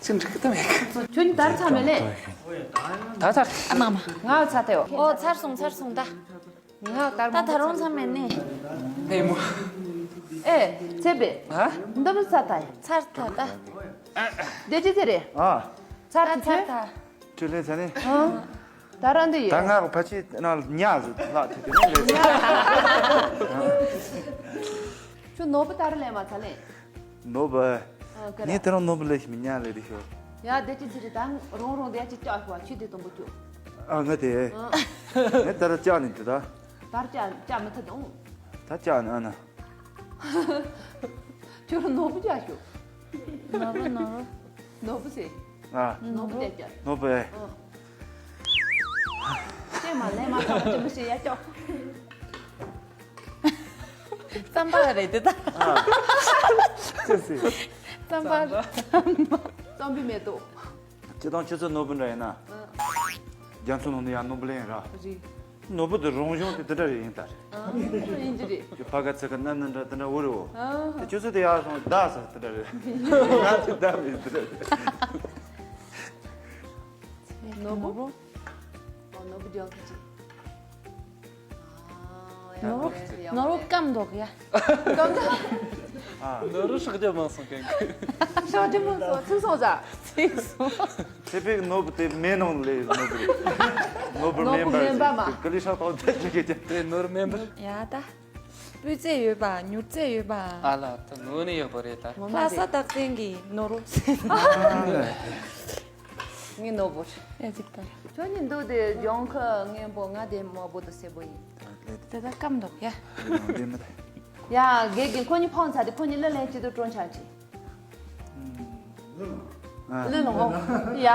ཅི་འདྲ་གི་ཏང་ཡིན། ཁྱོད་ནི་དར་ཚར་མེད་ལེ། ད་ཚར། ཨ་མ་མ། ང་ཚར་ཏེ་ཡོ། ཨོ་ཚར་སོང་ཚར་སོང་ད། ང་དར་ད་མ་ད་རུང་ཚར་མེད་ནི། ཨེ་མོ། ཨེ་ཚེ་འཕེལ། ཧ། འདི་མི་ཚར་ད་ཡ། ཚར་ད་ད། བདེ་སྐྱིད་ཚེ་རེད། ཨ། ཚར་ད་ད་ཚར་ད། ཁྱོད་ལེན་ཚར་ནི། ཨ། ད་རང་འདི་ཡིན། ད་ང་གི་ཕ་ཆེ་ན་ཉ་ཟིག་ལག་ཐེ་དེ་ནི་ལས་ཟིག་ཁྱོད་ནོར་བུ་ད་རུང་ལེན་མ་ཚར་ལེ། ནོར་བུ། ཨ་ཀ་ར། ངས་དེ་རིང་ནོར་བུ་ལས་ཤི་མི་ཉ་ལས་རི་ཤོ། ཡ་བདེ་སྐྱིད་ཚེ་རེད་ད་རང་རང་བདེ་སྐྱིད་ཅག་ཤོ་ཆུ་དེ་དང་པོ་ཅོ། ཨ་ང་དེ། ཨ། ངས་ད་ར་ཅག་ནི་དེ་ད། ད་ར་ཅག་ཅག་མི་ཐུབ་དང་། ད་ཅག་ནི་ཨ་ན། ཁྱོད་རང་ནོར་བུ་རྒྱག་ཤོག་ནོར་བུ་ནོར་བུ། ནོར་བུ་ཟེར། ཨ། ནོར་བུ་རྒྱག་རྒྱག་ནོར་བུ་ཨེ། ཨ། ཅེས་མ་ལས་མ་ཐག་ཅི་མི་ཤེས་ཡ་ཅོག་རྩམ་པ་རེད་དེ་ད། ཨ། ཅི་ཟེར། རྩམ་པ། རྩམ་པའི་མེ་ཏོག་སྤྱིར་བཏང་ཁྱོད་ཚོ་ནོར་བུ་འདྲ་ཡིན་ན། ཨ། རྒྱ་མཚོ་ནང་དུ་ཡང་ནོར་བུ་ལེན་ར། རེད། ནོར་བུ་དེ་རང་བྱུང་དེ་དེ་འདྲ་རེད་ཡིན་ད་རེད། ཨ། ཡིན་གྱི་རེད། ཁྱོད་ཕ་ག་ཚེ་ག་སྣ་སྣ་འདྲ་དེ་འདྲ་འུ་རེད་འོ། ཨ། དེ་ཁྱོད་ཚོ་དེ་ཡག་སོང་བདག་ས་དེ་འདྲ་རེད། ང་ཚོ་བདག་མེད་དེ་འདྲ་རེད། ནོར་བུ། ཨོ་ནོར་བུ་རྒྱག་གི་ཅི། ནོར་བུ་ནོར་བུ་སྐམ་འདུག་ཡ། སྐམ་འདུག་ཨ། ནོར་བུ་ཧྲག་རྒྱ་མང་སོང་གན་གི། ཧྲག་རྒྱ་མང་སོང་ཚིག་སོང་ཟ། ཚིག་སོང་། ཚེ་ཕིག་ནོར་བུ་དེ་མེ་ནང་ལས་ནོར་བུ་རེད། ནོར་བུ་ནོར་བུ་མེན་པ་མེན་པ་མ། ཀི་ལི་ཧྲག་ཏོག་ཏོག་ཅིག་གི་ཅན། དེ་ནོར་མེན་པ། ཡ་ད། སྤུས་ཚད་ཡོད་པ་མྱུར་ཚད་ཡོད་པ། ཨ་ལ་ད་ངོ་ནས་ཡག་པོ་རེད་ད། ངོ་མ་ལྷ་ས་རེད། རྟགས་ཅན་གྱི་ནོར་བུ། ངའི་ནོར་བུ། ཨེ་ཅིག་ད། ཁྱོད་ནི་འདུག་དེ་ལྗོངས་ཁ་སྔོན་པོ་ང་དེ་མོ་བོ་དུ་སེ་བོ་ཡིན། དེ་ད་སྐམ་འདུག་ཡ། ཡ་དགེ་རྒན་ཁོ་གཉིས་ཕོངས་ཚར་དེ་ཁོ་གཉིས་གླུ་ལེན་བྱེད་དུ་གྲོངས་ཆགས་ཅི། ཨ། ལེ་ལོ། ཡ།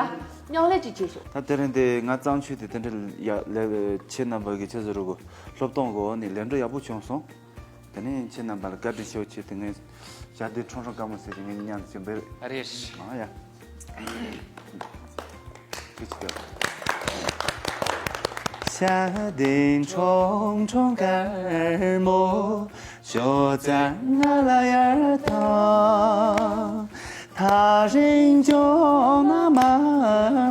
མཉམ་ལས་ཅིག་བྱེད་ཤོག་ད་དེ་རིང་དེ་ང་གཙང་ཆུ་དེ་དེ་འདྲ་ཡ་ལེ་ཁྱེད་རྣམ་པ་གི་ཆེད་ཟེར་རུ་གོ་སློབ་སྟོན་གོ་ནི་ལས་འགྲོ་ཡག་པོ་བྱུང་སོང་། དེ་ནས་ཁྱེད་རྣམ་པ་ལ་བཀའ་དྲིན་ཆེ་བ་ཆེ་དེ་ངས་ཞྭ་དེ་ཁྲོང་ཁྲོང་དཀར་མོ་ཟེར་གྱི་ངས་མཉམ་དུ་བྱེད་འབེར། ཨ་རེད། མང་ཡ། ཞྭ་དེ་ཁྲོང་ཁྲོང་དཀར་མོ། ཞོ་ཙང་ང་ལ་ཡར་ཐང་། ཐག་རིང་ཅོག་ན་མ་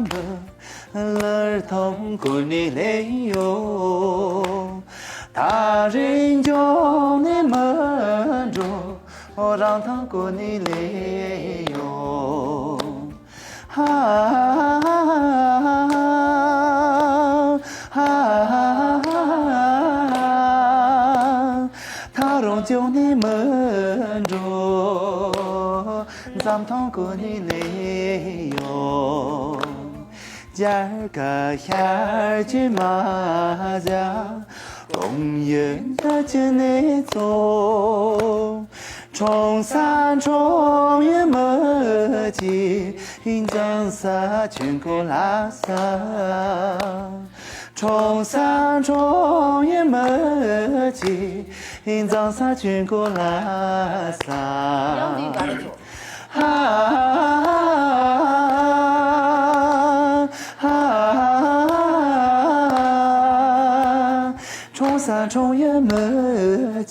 འབུ། ལར་ཐང་ཀོ་ནི་ལེ་ཡོ། ཐག་རིང་ཅོག་ནི་མི་འགྲོ། རང་ཐང་ཀོ་ནི་ལེ་ཡོ། ཧ་ཧ། ཐག་རིང་ཅོག་ནི་མི་འགྲོ། འཛམ་ཐང་ཀོ་ནི་ལེ་ཡོ། རྒྱལ་ཁ་ཤར་གྱི་མ་བྱ། གོང་ཡོད་ད་ཅི་ནས་ཚོ། ཁྲོང་ས་ཁྲོང་ཡོད་མི་གཅིག་འཛམ་ས་ཆུན་ཀོ་ལ་ས། ཁྲོང་ས་ཁྲོང་ཡོད་མི་གཅིག་འཛམ་ས་ཆུན་ཀོ་ལ་ས། ཡང་འདི་ག་རེ་ཚོ། ཧ་ཧ། ཁྲོང་ས་ཁྲོང་ཡོད་མི་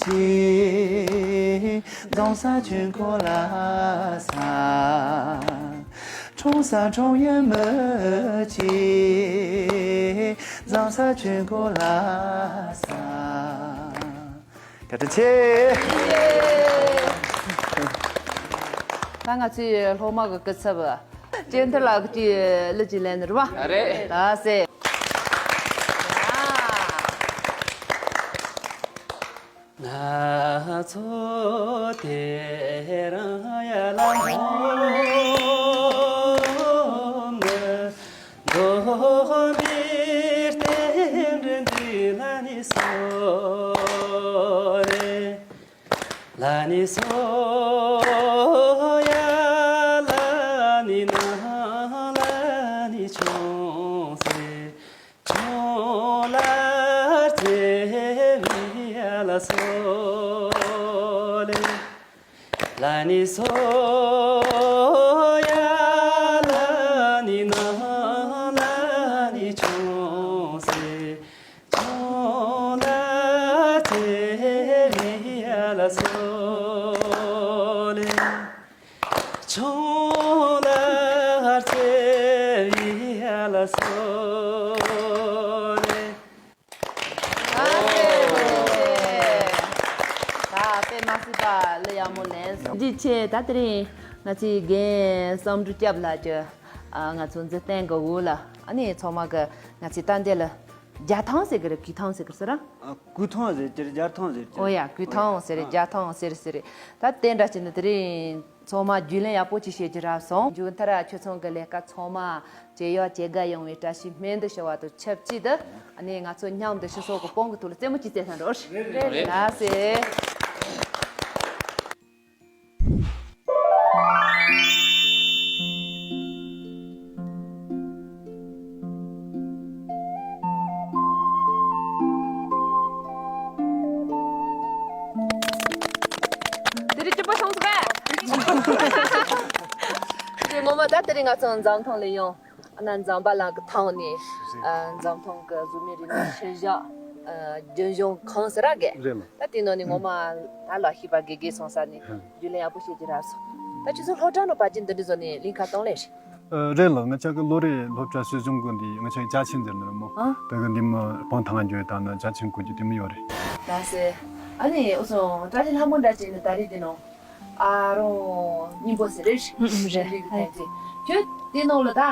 གཅིག་འཛམ་ས་ཆུན་ཀོ་ལ་ས། ཁྲོང་ས་ཁྲོང་ཡོད་མི་གཅིག་འཛམ་ས་ཆུན་ཀོ་ལ་ས། བཀའ་དྲིན་ཆེ། ད་ང་ཚོའི་སློབ་མ་གི་སྐུ་ཚབ་ཅན་ཐར་ལགས་ཀྱིས་གླུ་ཅིག་ལེན་རེད་བ། ཨ་རེད། ད་ཟེ། ང་ཚོ་དེ་རང་ཡ་ལ་འཛོམས་ནས། འགྲོ་བའི་རྟེན་འབྲེལ་འདི་ལ་ནི་སོ་རེ། ལ་ནི་སོ་ཡ་ལ་ནི་ན་ལ་ནི་ཆུང་སེ་ཆུང་ལ་རྩེ་བི་ཡ་ལ་སོ་ལེ། ལ་ནི་སོ་ཡ་ལ་ནི་ན་ལ་ནི་ཆུང་སེ་ཆུང་ལ་རྩེ་བི་ཡ་ལ་སོ་ལེ། ཆུང་ལ་རྩེ་བི་ཡ་ལ་སོ་ལེ། ད་དཔེ་མ་སྲིད་པ་གླུ་ཡག་མོ་ལེན། འདི་ཆེ་ད་དེ་རིང་ང་ཚོའི་རྒན་བསམ་འགྲུབ་སྐྱབས་ལགས་ཀྱི་ཨ་ང་ཚོ་མཛུབ་སྟོན་གྱི་འོག་ལ་ཨ་ནི་ཚང་མ་གི་ང་ཚོའི་ད་འདི་ལ་རྒྱ་ཐང་ཟེར་གི་རེད། གུས་ཐང་ཟེར་གི་ཟེར་ར། ཨ། གུས་ཐང་ཟེར་གྱི་རེད། རྒྱ་ཐང་ཟེར་གྱི་རེད། ཨོ་ཡ། གུས་ཐང་ཟེར་རེད། རྒྱ་ཐང་ཟེར་ཟེར་རེད། ད་དེ་འདྲ་བྱས་ན་དེ་རིང་ཚང་མ་རྒྱུས་ལོན་ཡག་པོ་ཅིག་བྱེད་ཀྱི་རག་སོང་། མཇུག་མཐར་ཁྱོད་ཚང་གི་ལས་ཀ་ཚང་མ་ཇེ་ཡག་ཇེ་དགའ་ཡོང་བའི་བཀྲ་ཤིས་སྨོན་འདུན་ཞུ་བ་དང་ཆབས་ཅིག་ཏུ་ཨ་ནི་ང་ཚོ་མཉམ་དུ་སྤྱི་ཚོགས་ཀྱི་དཔུང་གི་ཐོག་ལ་རྩེད་མོ་ཅིག་རྩེ་ན་འགྲོ། རེད། རེད། ལགས་སེ། དེ་རིང་སྐྱིད་པོ་བྱུང་སོང་ངས། དེ་ངོ་མ་ད་དེ་རིང་ང་ཚོ་འཛམ་ཐང་ལ་ཡོང་། ཨ་ན་འཛམ་བུ་གླིང་གི་ཐང་ནས་ཨ་འཛམ་ཐང་གི་གཟུགས་མེད་རིག་གནས་ཤུལ་བཞག་ཨ་རྒྱུན་བཞུང་ཁང་ཟེར་ར་གི། རེད་ལ། ད་དེ་ནང་ནས་ངོ་མ་ད་ལ་ཤེས་པ་དགེ་རྒན་སོང་ས་ནས་ཧུམ། རྒྱུས་ལོན་ཡག་པོ་བྱེད་ཀྱི་ར་སོང་། ད་ཁྱོད་ཚོ་སློབ་གྲྭ་ནང་ཕལ་ཆེར་འདི་འདྲ་བཟོ་ནས་གླིང་ཁ་བཏང་ལེ་རེད། ཨ་རེད་ལ། ང་ཅག་གི་ལོ་རེ་སློབ་གྲྭ་སྲིད་གཞུང་གི་འདི་ང་ཅག་གི་ཅ་ཆས་འཛིན་ནི་རེད་མོ། ཨ། ད་གི་འདི་མི་སྤང་ཐང་འགྱོ་ཡོད་ད་ན་ཅ་ཆས་གོན་རྒྱུ་དེ་མི་ཡོད་རེད། ད་སེ། ཨ་ནི་འུ་ཚོ་བཀྲ་ཤིས་ལྷ་མོ་འདྲ་བྱས་ནས་ད་རེས་འདི་ནང་ཨ་རོང་སྙིང་པོ་ཟེར་རེད། ཨུ་ཨུ་རེད། རིག་གི་ཐན་ཅིག་ཁྱོད་དེ་ནང་ལ་ད་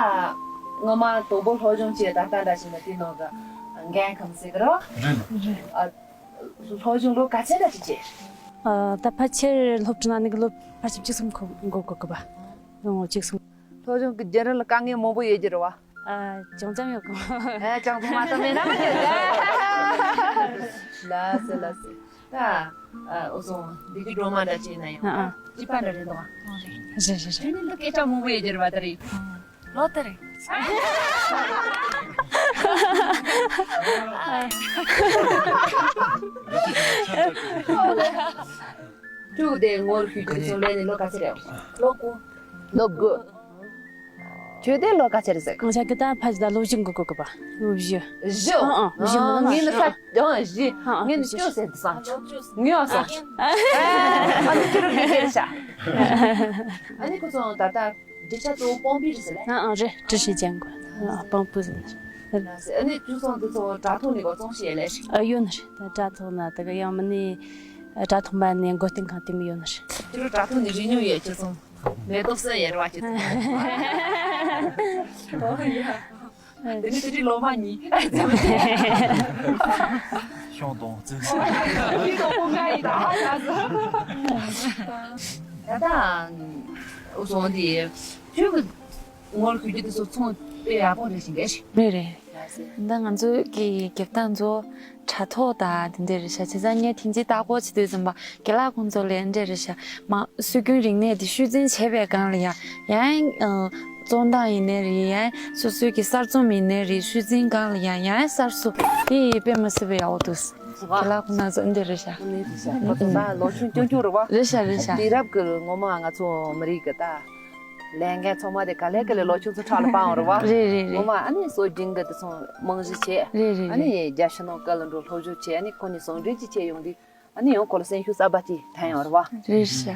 ངོ་མ་དང་པོ་སློབ་སྦྱོང་བྱས་ད་ལྟ་འདྲ་བྱས་ནས་དེ་ནང་གི་འགན་ཁུར་ཟེར་གི་རོ། རེད་ལ། རེད། ཨ། སློབ་སྦྱོང་ལོ་ག་ཚད་འདྲ་ཅིག་བྱས། ཨ། ད་ཕལ་ཆེར་སློབ་གྲྭ་ནང་ནས་ལོ་ཕལ་ཆེར་བཅུ་གསུམ་འགོར་འགོར་གི་པ། ལོ་ངོ་བཅུ་གསུམ། སློབ་སྦྱོང་གི་རྒྱུན་རིང་ལ་དཀའ་ངལ་མང་པོ་ཡོད་ཀྱི་རེད་བ། ཨ། ཅུང་ཙམ་ཡོད་གི། ཨེ་ཅུང་ཙམ་མ་ཙམ་མེད་ན་མ་ཡོད་ཀྱི། ལགས་སོ་ལགས་སོ། ད་ཨ་འུ་ཚོ་འདི་གི་སྒྲོལ་མ་འདྲ་བྱས་ན་ཡང་ཨ་ཨ། སྐྱེས་པ་འདྲ་རེད་འདུག་ཨ། རེད་རེད་རེད། ཁྱོད་ནི་འདི་སྐད་ཆ་མང་པོ་ཡོད་ཀྱི་རེད་བ་ད་རེད། ལོ་དེ་རེད། ཁྱོད་དེ་ངོ་ལ་ཞུ་རྒྱུ་སོང་ལས་ནི་ལོ་ག་ཚོད་རེད། ལོ་དགུ། ལོ་དགུ། ཁྱོད་དེ་ལོ་ག་ཚོད་རེད་ཟེར། ང་ཅག་གི་ད་ཕ་ཇི་ད་ལོ་བཞི་འགོར་གི་པ། ལོ་བཞི། བཞི། ཨང་ཨང་བཞི། ཨང་། ངས་ནི་ས་ཨང་བཞི། ཨང་ཨང་། ངས་ནི་བཅུ་ཟེར་དུ་སང་། ངས་ཨང་སང་། ཨ་ནི་ཁྱོད་རང་གི་ཟེར་ཤ། ཨ་ནི་ཁོ་ཚོ་ད་ལྟ་འབྲི་ཆ་གཙོ་བོ་པོང་པི་རེད་ཟེར་ལེ། ཨང་ཨང་རེད། འབྲི་ཆ་ཅན་གོ། ཨང་པོང་པི་ཟེར། ཨ་ནི་ཁྱོད་ཚོ་འདི་ཚོ་དྲ་ཐོག་ནས་གོ་ཚོང་བྱེད་ལེ། ཨ་ཡོད་ནི་རེད། ད་དྲ་ཐོག་ན་ད་ག་ཡང་མིན་ནི་དྲ་ཐོག་མ་ནས་མགོ་རྟིང་ཁང་དེ་མི་ཡོད་ནི་རེད། ཁྱོད་དྲ་ཐོག་ནས་རིག་ཉུང་ཡོད་ཁྱོད་ཚོ། མེ་ཏོག་སེ་ཡེར་བ་ཅི། ཨོ་ཡ། དེ་ནི་དེ་རིང་ལོ་མ་གཉིས། ཤོང་དང་བཙུགས། ཡིན་དང་པོ་ང་ཡིན་ད་ཧ་ལ་ཟ། ད་ད། འུ་ཚོ་འདི། ཁྱོད་ཀྱི་ངོ་ལ་ཁུ་རྒྱུ་དེ་ཚོ་ཚོང་དཔེ་ཡག་པོ་རེད་ཞིང་རེད། རེད་རེད། ད་ང་ཚོའི་གི་རྒྱབ་ཐང་ཚོ། དྲ་ཐོག་དང་དེ་འདྲ་རེད་ཤག་བྱས་ཙང་ངས་ཐེངས་གཅིག་ལྟ་སྐོར་བྱེད་དུས་ཙམ་པ་རྒན་ལགས་ཁོང་ཚོ་ལས་འདྲ་རེད་ཤག་མ་སྲོལ་རྒྱུན་རིག་གནས་དེ་ཤུལ་འཛིན་བྱས་པའི་སྒང་ལ་ཡང་ཡང་ཨ་བཙོན་དང་ཡིན་ནའི་རེད། ཡང་སོ་སོའི་གི་གསར་རྩོམ་ཡིན་ནའི་རེད། ཤུལ་འཛིན་སྒང་ལ་ཡང་ཡང་གསར་བཟོ་དེ་དཔེ་མི་སྲིད་པའི་ཡག་པོ་འདུག་རྒན་ལགས་ཁོང་ཚོ་འདྲ་རེད་ཤག་ཁོ་ཚོ་ད་ལོ་ཆུང་ཆུང་ཆུང་རེད་བ། རེད་ཤག་རེད་ཤག་དུས་རབས་ཀྱི་ངོ་མ་ང་ཚོ་མི་རིགས་ཀྱི་ད། ལས་འགན་ཚང་མ་དེ་ག་ལེ་ག་ལེ་ལོ་ཆུང་ཚོ་ཕྲག་ལ་སྤང་བ་རེད་བ། རེད་རེད་རེད། ངོ་མ་ཨ་ནི་སྲོལ་རྒྱུན་གི་དེ་ཚོ་རྨང་གཞི་བྱས། རེད་རེད་ཨ་ནི་རེད། རྒྱ་ཕྱི་ནང་ག་ལ་འགྲོ་སློབ་སྦྱོང་བྱས། ཨ་ནི་ཁོ་ནི་ཟུང་འབྲེལ་གྱིས་བྱས་ཡོང་དུས་ཨ་ནི་ཡང་ཁོ་ལ་སེམས་ཤུགས་གསར་པ་ཅིག་ཐོན་ཡོང་རེད་བ། རེད་ཤག་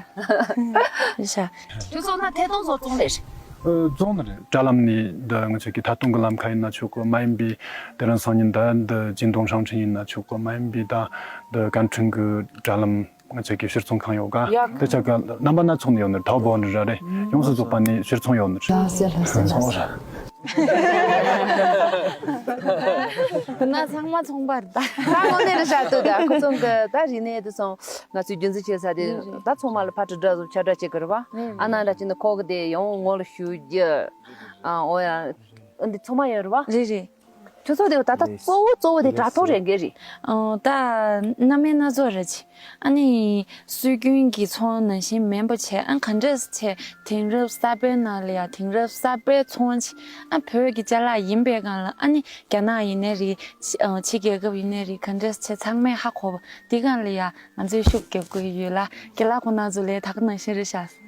རེད་ཤག་ཁྱོད་ཚོ་ན་ཐད་གཏོང་ཚོ་བཙོང་ལེ་རེད། ཨ་བཙོང་ནི་རེད། དྲ་ལམ་ནས་འདི་ང་ཚོ་གི་ཐད་གཏོང་གི་ལམ་ཁ་ཡིན་ན་ཆོག་གི། མ་ཡིན་པའི་དེ་རིང་སང་ཉིན་ད་འདི་ཅིན་ཏུང་ཧྲང་ཁྲིན་ཡིན་ན་ཆོག་གི། མ་ཡིན་པའི་ད་འདི་ཀན་ཁྲིན་གི་དྲ་ལམ། ང་ཚོ་གི་ཕྱིར་ཚོང་ཁང་ཡོད་ག་ཡ། དེ་ཆ་ག་རྣམ་པ་སྣ་ཚོགས་ནས་ཡོད་ནི་རེད། ཐའོ་པའོ་ནི་ར་རེད། ཡོངས་སུ་རྫོགས་པ་ནས་ཕྱིར་ཚོང་ཡོད་ནི་རེད། ལགས་སེ་ལགས་སེ་ལགས་སེ། དེ་ན་ཚང་མ་ཚོང་པ་རེད་ད། ད་དངོས་གནས་རེད་ཤག་ཏུ་ད་ཁོ་ཚོ་གི་ད་རིག་གནས་དེ་ཚོ་ང་ཚོའི་རྒྱུན་འཛིན་བྱེད་ས་དེ་ད་ཚང་མ་ལ་ཕར་དྲི་བསྒྲགས་བཟོ་ཁྱབ་བསྒྲགས་བྱེད་གི་རེད་བ། རེད་རེད། ཨ་ན་འདྲ་ཅིག་ནི་ཁོག་གི་དེ་ཡང་ངོ་ལ་ཞུ་རྒྱུ། ཨ་འོ་ཡ། འདི་ཚང་མ་ཡོད་རེད་བ། རེད་རེད། ཁྱོད་ཚོ་དེ་ད་ལྟ་གཙོ་བོ་གཙོ་བོ་དེ་དྲ་ཐོག་རེད་འགའ་རེད། ཨོ་ད་སྣ་མིན་སྣ་ཚོགས་རེད་ཅི། ཨ་ནི་སྲོལ་རྒྱུན་གྱི་ཚོང་ནང་བཞིན་མིན་པ་བྱས། ཨ་ག་འདྲས་བྱས་དེང་རབས་གསར་པའི་ནང་ལ་ཡང་དེང་རབས་གསར་པའི་ཚོང་ཅིག་ཨ་བོད་ཀྱི་ཅ་ལག་ཡིན་པའི་སྒང་ལ་ཨ་ནི་རྒྱ་ནག་ཡིན་ནའི་རེད། ཕྱི་ཨ་ཕྱི་རྒྱལ་ཁབ་ཡིན་ནའི་རེད། ག་འདྲས་བྱས་ཚང་མས་ཧ་གོ་བ་དེ་སྒང་ལ་ཡང་ང་ཚོས་ཤུགས་རྒྱབ་དགོས་ཀྱི་ཡོད་ལ། རྒན་ལགས་ཁོང་རྣམ་ཚོ་ལས་ད་ག་ནང་བཞིན་རེད་ཤག་བྱས་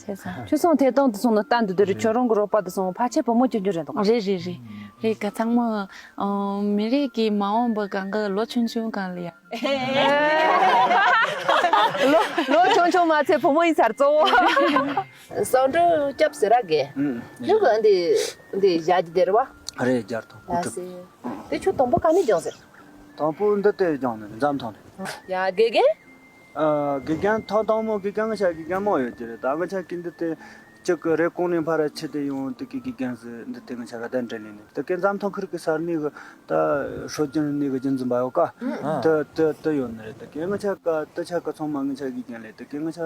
ཙང་། ཁྱོད་ཚོ་ཐད་གཏོང་དེ་ཚོ་ནང་ལྟ་འདི་དུས་རེད། ཁྱོད་རང་གི་རོགས་པ་དེ་ཚོ་ཕལ་ཆེར་བུ་མོ་ཆུང་ཆུང་རེད་འདུག །རེད་རེད་རེད། རེད་ག་ཚང་མ་ཨ་མི་རིགས་ཀྱི་མ་འོངས་པ་གང་ག་ལོ་ཆུང་ཆུང་སྒང་ལ་ཡ། ལོ་ལོ་ཆུང་ཆུང་མ་ཚད་བུ་མོ་ཡིན་ཚར་གཙོ་བོ། གསང་སྒྲོས་སྐྱབས་ཟེར་ར་གི། ཨུམ། ཁྱོད་གི་འདི་འདི་བཞག་རྒྱུ་དེ་རེད་བ། རེད་རྒྱལ་ཐོག་ལ་སེ། དེ་ཁྱོད་དང་པོ་ག་ནས་སྦྱངས་ཟེར། དང་པོ་འདི་ལྟས་སྦྱངས་ནས་འཛམ་ཐང་ནས། ཡ་དགེ་རྒན། ཨ་དགེ་རྒན་ཐོག་དང་མོ་དགེ་རྒན་ང་ཆ་དགེ་རྒན་མང་ཡོད་ཀྱི་རེད། ད་ང་ཆ་གི་འདི་དེ་གཅིག་གི་རེབ་གོང་ནས་ཕར་ཆེ་དེ་ཡོང་དེ་གི་དགེ་རྒན་ཟེར་འདི་དེ་ང་ཆ་ག་གདན་འདྲེན་ལས་ནས་དེ་གི་འཛམ་ཐང་ཁུལ་གི་ས་གནས་གི་ད་སྲོལ་རྒྱུན་གནས་གི་རྒྱུན་འཛིན་པ་ཡོད་ཀ། དེ་དེ་དེ་ཡོད་ནི་རེད། དེ་གི་ང་ཆ་ག་དེ་ཆ་ག་ཚང་མ་ང་ཆ་དགེ་རྒན་ལས། དེ་གི་ང་ཆ་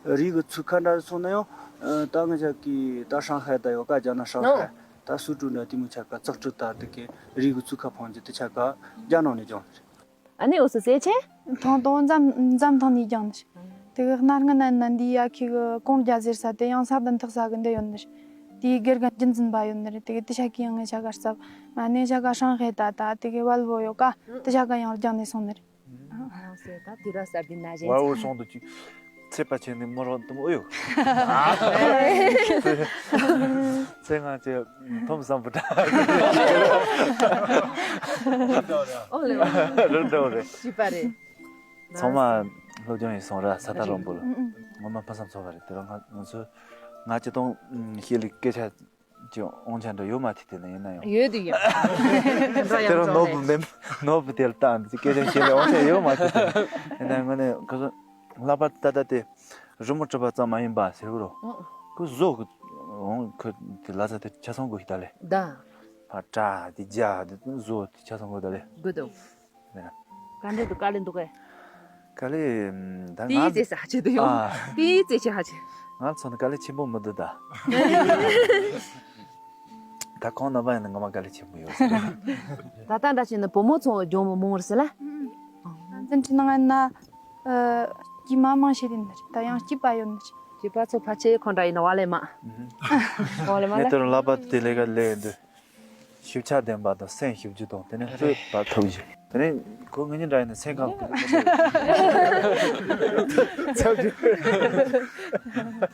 རིགས་གི་ཚུགས་ཁ་འདྲ་སོང་ན་ཡང་ད་ང་ཆ་གི་ད་ཧྲང་ཧའེ་ད་ཡོད་ཀ། རྒྱ་ནག་ཧྲང་ཧའེ་ད་སུ་ཀྲུའུ་འདྲ་དེ་མོ་ཆ་ག་ཙག་ཀྲུ་ད་དེ་གི་རིགས་གི་ཚུགས་ཁ་འཕང་རྒྱུ་དེ་ཆ་ག་རྒྱ་ནག་ནས་སྦྱངས་ནི་རེད། ཨ་ནི་འུ་སུ་སེ་ཆེ། ཐང་ཐང་འཛམ་འཛམ་ཐང་ནས་སྦྱངས་ནི། དེ་གི་སྣ་སྔ་ན་ན་འདི་ཡ་ཁི་གི་གོང་རྒྱ་ཟེར་ས་དེ་ཡང་ས་བདུན་ཐག་ས་གི་འདི་ཡོད་ནི་རེད། དེའི་དགེ་རྒན་རྒྱུན་འཛིན་པ་ཡོད་ནི་རེད། དེ་གི་དེ་ཤ་ཁི་ཡང་ངའི་ཤ་ག་རྩབ་མ་ནས་ཤ་ག་ཧྲང་ཧེ་ད་ད་དེ་གི་བལ་བོ་ཡོད་ཀ་དེ་ཤ་ག་ཡང་རྒྱང་ནས་སོང་ནི་རེད། ཨ་སེ་ད་དེ་ར་ས་བདུན་ན་བཞིན་བལ་བོ་སོང་དུ་ཅིག་ཚེ་པ་ཆེན་ནི་མོ་རོ་དུ་མོ་ཡོད། ཚེ་ང་ཚེ་ཐོམ་སམ་བུ་ད། ཨོ་ལེ་རུ་འདོ་རེད། ཞིབ་པ་རེད། ཚང་མ་སློབ་སྦྱོང་ཡིན་སོང་ར་ས་ཐག་རིང་པོ་ལ། ངོ་མ་ཕ་སམ་ཚོ་བ་རེད། དེ་རང་ང་ང་ཚོ་ང་ཅི་གཏོང་ཤེས་ལི་སྐད་ཆ་ཅི་ཨོང་ཆ་འདྲ་ཡོད་མ་ཐི་དེ་ན་ཡིན་ན་ཡང་ཡོད་དུ་ཡོད། དེ་རང་ནོ་བུ་མེམ་ནོ་བུ་དེ་ལ་བཏང་དེ་སྐད་ཆ་ཤེས་ལི་ཨོང་ཆ་ཡོད་མ་ཐི་དེ་ཡིན་ན་ངོ་ནས་ཁོ་ཚོ་ལྷག་པར་ད་ལྟ་དེ་རི་མོ་བྲིས་པ་ཙམ་མ་ཡིན་པ་ཟེར་གི་རོ། ཁོ་བཟོ་གི་འོང་ཁོ་དེ་ལ་ཚ་དེ་ཆ་ཚང་དགོས་ཤི་ད་ལེ། ད་ཕ་ཏྲ་དེ་རྒྱ་དེ་བཟོ་དེ་ཆ་ཚང་དགོས་ད་ལེ། དགོས་འདུག་དེ་ན། ག་འདྲ་འདུག་དཀའ་ལས་འདུག་གས། དཀའ་ལས་ད་ང་དེའི་རྗེས་སུ་ཧ་ཆེ་དུ་ཡོང་། ཨ། དེའི་རྗེས་སུ་ཧ་ཆེ། ང་ཚོ་ནི་དཀའ་ལས་ཆེན་པོ་མི་འདུག་ད། ད་ཁོང་རྣམ་པ་ཡིན་ན་ངོ་མ་དཀའ་ལས་ཆེན་པོ་ཡོད་ཟེར། ད་ལྟ་འདྲ་བྱས་ན་བུ་མོ་ཚོ་ལྗོངས་མི་མང་བ་རེད་ཟེར་ལ། ཨ་འཛིན་གྲྭ་ནང་ན་ཨ་སྐྱེས་མ་མང་ཤེས་དེ་འདྲ་ད་ཡང་སྐྱེས་པ་ཡོད་ནི་རེད། སྐྱེས་པ་ཚོ་ཕལ་ཆེར་ཁོང་འདྲ་ཡིན་ན་བ་ལས་མ། བ་ལས་མ་ངས་ལ། དེ་རུ་ལག་པ་དེ་ལས་ཀ་ལས་འདུག་ཤེས་བྱ་ལྡན་པ་དང་སེམས་ཞིབ་འཇུག་དང་དེ་ནས་ལྷོད་པ་ཐུབ་ཀྱི། དེ་ནས་ཁོ་ངེད་གཉིས་འདྲ་ཡིན་ན་སེམས་ཁམས་ཀྱི་ཚབ་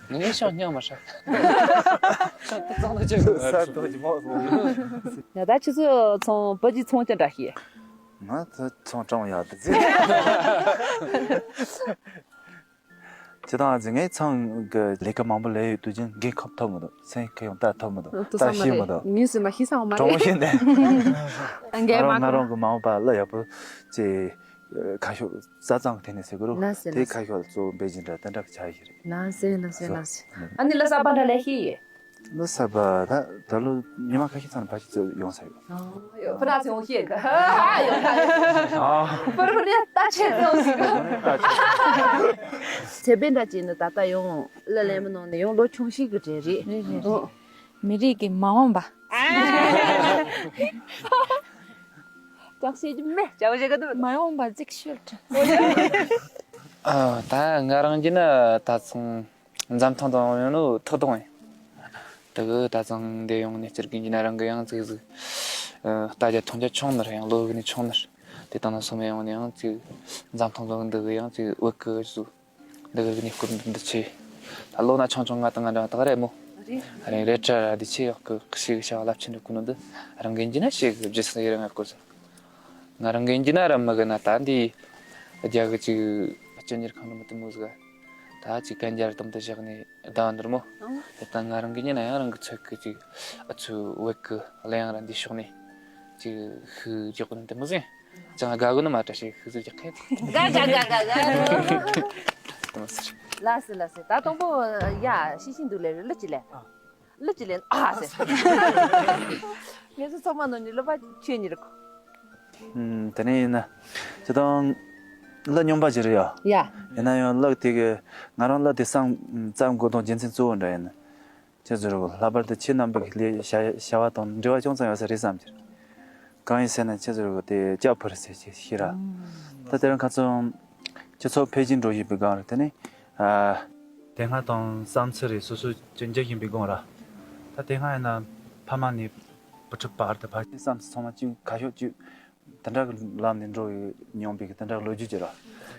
ཀྱི། ངས་ཤོག་སྙམ་མ་ཧྲ། ཤོག་ཏུ་གཙང་ལ་ཅེ་གོ་ས་ཐོག་གི་མོ་སོང་། ཡ་ད་ཁྱེད་ཚོ་ཚོང་བུ་གྱི་ཚོང་ཅི་འདྲ་ཤེས། ང་ཚོ་ཚོང་གྲོང་ཡག་ཏུ་ཟེར། ཇི་ལྟར་ང་ཚོ་ངའི་ཚང་གི་ལས་ཀ་མང་པོ་ལས་ཡོད་དུས་ཀྱང་འགན་ཁུར་ཐོབ་མི་འདུག་སེམས་ཁུར་ཡང་ལྟ་ཐུབ་མི་འདུག་ལྟ་ཤེས་མི་འདུག་ངས་སུ་མ་ཤེས་སང་མ་དྲང་པོ་བཤད་ནས། ང་རང་ང་རང་གི་མ་འོངས་པ་ལ་ཡག་པོ་ཅེས་ཁ་ཕྱོགས་རྩ་གཙང་གི་ཐད་ནས་ཟེར་གི་རུ་ན་ཟེར་དེ་ན་ཟེར། ཁ་ཕྱོགས་ལ་གཙོ་བོ་འབད་བཞིན་འདྲ་དེ་འདྲ་གི་ཆ་ཡོད་རེད། ན་ཟེར་ན་ཟེར་ན་ཟེར། ཨ་ནི་ལ་ས་པ་འདྲ་ལས་ཤེས་ཡོད། ལོ་གསར་པ་ད་ད་ལོ་ཉི་མ་ཁ་ཤས་ཚང་ནས་ཕལ་ཆེར་ཚོ་ཡོང་ས་ཡོད། ཨོ་ཡོད་ཕུ་ར་ཚེ་ཡོང་ཤེས་གི། ཡོད་ད་ཡོད། ཨ། ཕུ་ར་ཕུ་ར་ད་ཆེ་ཚོ་ཞིག་གི། ཚེ་བེ་འདྲ་ཅིག་ནི་ད་ལྟ་ཡོང་ལ་ལེན་མི་ནང་ནས་ཡོང་ལོ་ཆུང་ཤོས་གི་གྲས་རེད། རེད་རེད་རེད། མི་རིགས་ཀྱི་མ་འོངས་པ། ཀྱང་ཤེས་ཀྱི་མེད་ཀྱང་ཤེས་གི་འདུག་མ་འོངས་པ་གཟིགས་ཤོད། ཨ་ད་ང་རང་གི་ནི་ད་ཚང་། འཛམ་ཐང་དང་ཡང་ནོ་ཐོག་དང་ཡིན། དེ་གི་ད་ཚང་འདི་ཡོང་ནས་སྤྱིར་གི་ཡིན་ན་རང་གི་ཡང་ཙིག་ཟིག་ལྟ་རྒྱ་མཐོང་རྒྱ་ཆུང་ནར་ཡང་ལོ་གི་ནས་ཆུང་ནར་དེ་དང་ན་སོ་མ་ཡོང་ནས་ཡང་ཙིག་འཛམ་ཐང་ལོ་འདི་གི་ཡང་ཙིག་བོད་གི་ཟུ་འདི་གི་ནས་སྐོར་འདི་འདི་ཆེ། ད་ལོ་ན་ཆུང་ཆུང་ང་དང་ང་འདྲ་བ་ད་ག་རེ་མོ་རེད་རེད་ཏྲ་ར་འདི་ཆེ་ཡག་གི་ཤེས་གི་བྱ་བ་རླབས་ཆེན་འགྲོ་གི་ནོ་འདི་རང་གི་ཡིན་ན་ཤེས་གི་རྗེས་སུ་ཡི་རང་ཡག་གོ་ཟེར། ང་རང་གི་ཡིན་ན་ར་མི་གི་ན་ད་འདི་རྒྱ་གི་ཅིག་སྤྱི་གཉེར་ཁང་ནི་མི་དེ་མོ་ཟིག་ད་ཅིག་གན་རྒྱ་ར་དམ་དུ་བཞག་ནས་ཟླ་བ་འདིར་མོ། ཨང་། དེ་ལྟ་ང་རང་གི་ཉིན་ན་ཡང་རང་གི་ཚོད་ཀྱི་ཅིག་ཨ་ཚོའི་བོད་ཀྱི་གླུ་དབྱངས་ར་འདི་ཕྱོགས་ནས་ཅིག་ཤུགས་རྒྱག་གོ་ནི་དེ་མོ་ཟིག་ཅང་དགའ་གོ་ནི་མ་འདྲ་ཞིག་ཤུགས་ཟིག་རྒྱག་མཁན། དགའ་དགའ་དགའ་དགའ་དགའ། དེ་མོ་ཟིག་ལ་སི་ལ་སི་ད་དང་པོ་ཡ་ཤི་ཤི་འདུག་ལེ་རེ་ལི་ཅི་ལེ། ཨ། ལི་ཅི་ལེ་ཨ་ཟེར། ངེད་ཚོ་ཚང་མ་ནོ་ནི་ལི་པ་ཆོས་ཉིད་རིག་ཨུམ། དེ་ནས་ཡིན་ན། ཅི་དང་། གླུ་སྙོམས་པ་ཅིག་རེད་ཡ། ཡ། ཡིན་ན་ཡང་གླུ་དེ་གི་ང་རང་གླུ་དེ་བསམ་བརྩམས་དགོས་དོན་རྒྱུ་མཚན་གཙོ་བོ་འདྲ་ཡིན་ན། ཅི་ཟེར་རོ་ལྷག་པར་དུ་ཁྱེད་རྣམ་པ་གི་ལས་བྱ་བྱ་བ་དང་འབྲེལ་བ་ཅུང་ཙམ་ཡོད་ས་རེད་བསམ་གྱི། གང་ཡིན་ཟེར་ན་ཅི་ཟེར་རོ་དེ་སྐྱབས་ཕུལ་ཟེར་གྱི་ཤི་ར། ད་དེ་རིང་ཁ་ཚོན། སྤྱི་ཚོགས་འཕེལ་རྒྱས་འགྲོ་བཞིན་པའི་སྒང་རེད་དེ་ནི། ཨ། དེ་སྔ་དང་བསམ་ཚུལ་རེད་སོ་སོ་ཅི་འགྱུར་བཞིན་པའི་སྒང་ར། ད་དེ་སྔ་ཡིན་ན་ཕ་མ་ནས་བུ་ཕྲུག་བར་དུ་ཕལ་ཆེར་བསམ་ཚུལ་ཚང་མ་གཅིག་ཁ་ཕྱོགས་གཅིག་དེ་འདྲ་གི་ལམ་ནས་འགྲོ་ཡོད་མྱོང་པའི་དེ་འདྲ་གི་ལོ་རྒྱུས་ཅིག་ར།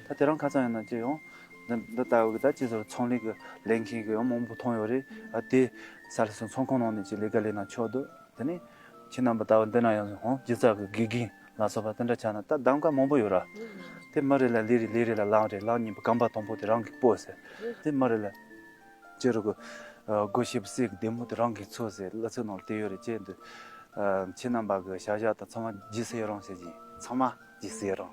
ད་དེ་རིང་ཁ་སང་ཡིན་ན་ཅི་ཡོང་། འདི་འདི་ལྟ་བུ་གི་ད་ཅི་ཟེར་ཚོང་ལས་གི་ལས་མཁན་གི་ཡང་མང་པོ་མཐོང་ཡོད་རེད། ཨ་དེ་ས་ལ་སོང་ཚོང་ཁང་ནང་ནས་ཅི་ལས་ཀ་ལས་ན་ཆོག་འདུག་དེ་ནས་ཁྱེད་རྣམ་པ་ལྟ་བུ་འདི་ན་ཡང་ཧོང་སྒྱུ་རྩལ་གི་དགེ་རྒན་ལ་སོགས་པ་དེ་འདྲ་ཆགས་ན་ད་གདམ་ག་མང་པོ་ཡོད་ར། དེ་མི་རེ་ལ་ལས་རེ་ལས་རེ་ལ་ལངས་རེ་ལངས་ཉིན་པ་རྐང་པ་དང་པོ་དེ་རང་གིས་སྤོ་ཟེར། དེ་མི་རེ་ལ་ཅི་རུ་གི་སྒོ་ཕྱེ་བ་སྲས་ཀྱི་བདེ་མོ་དེ་རང་གིས་འཚོ་ཟེར་གླུ་ཚིག་ནང་ལ་དེ་ཡོད་རེད་ཅེས་འདུག་ཁྱེད་རྣམ་པ་གི་བྱ་བཞག་དང་ཚང་མ་རྗེས་སུ་ཡི་རང་ཟེར་གྱིན་ཚང་མ་རྗེས་སུ་ཡི་རང་།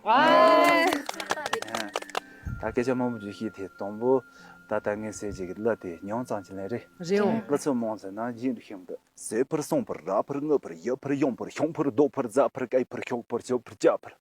ད་སྐད་ཆ་མང་པོ་བརྗོད་ཤེས་དེ་དང་པོ་ད་ལྟ་ངས་ཟེར་གྱི་གི་གླུ་དེ་མྱོང་ཙམ་གྱི་ལན་རེད། རེད་འོང་། གླུ་ཚིག་མང་ཟེར་ན་རྗེས་འདུག་ཤིང་དུ། ཟས་ཕུར་སོང་ཕུར་ར་ཕུར་ངུ་ཕུར་ཡུ་ཕུར་ཡོང་ཕུར་ཤོང་ཕུར་རྡོ་ཕུར་རྫ་ཕུར་སྐེ་ཕུར་ཤོག་ཕུར་ཆུ་ཕུར་ལྕགས་ཕུར།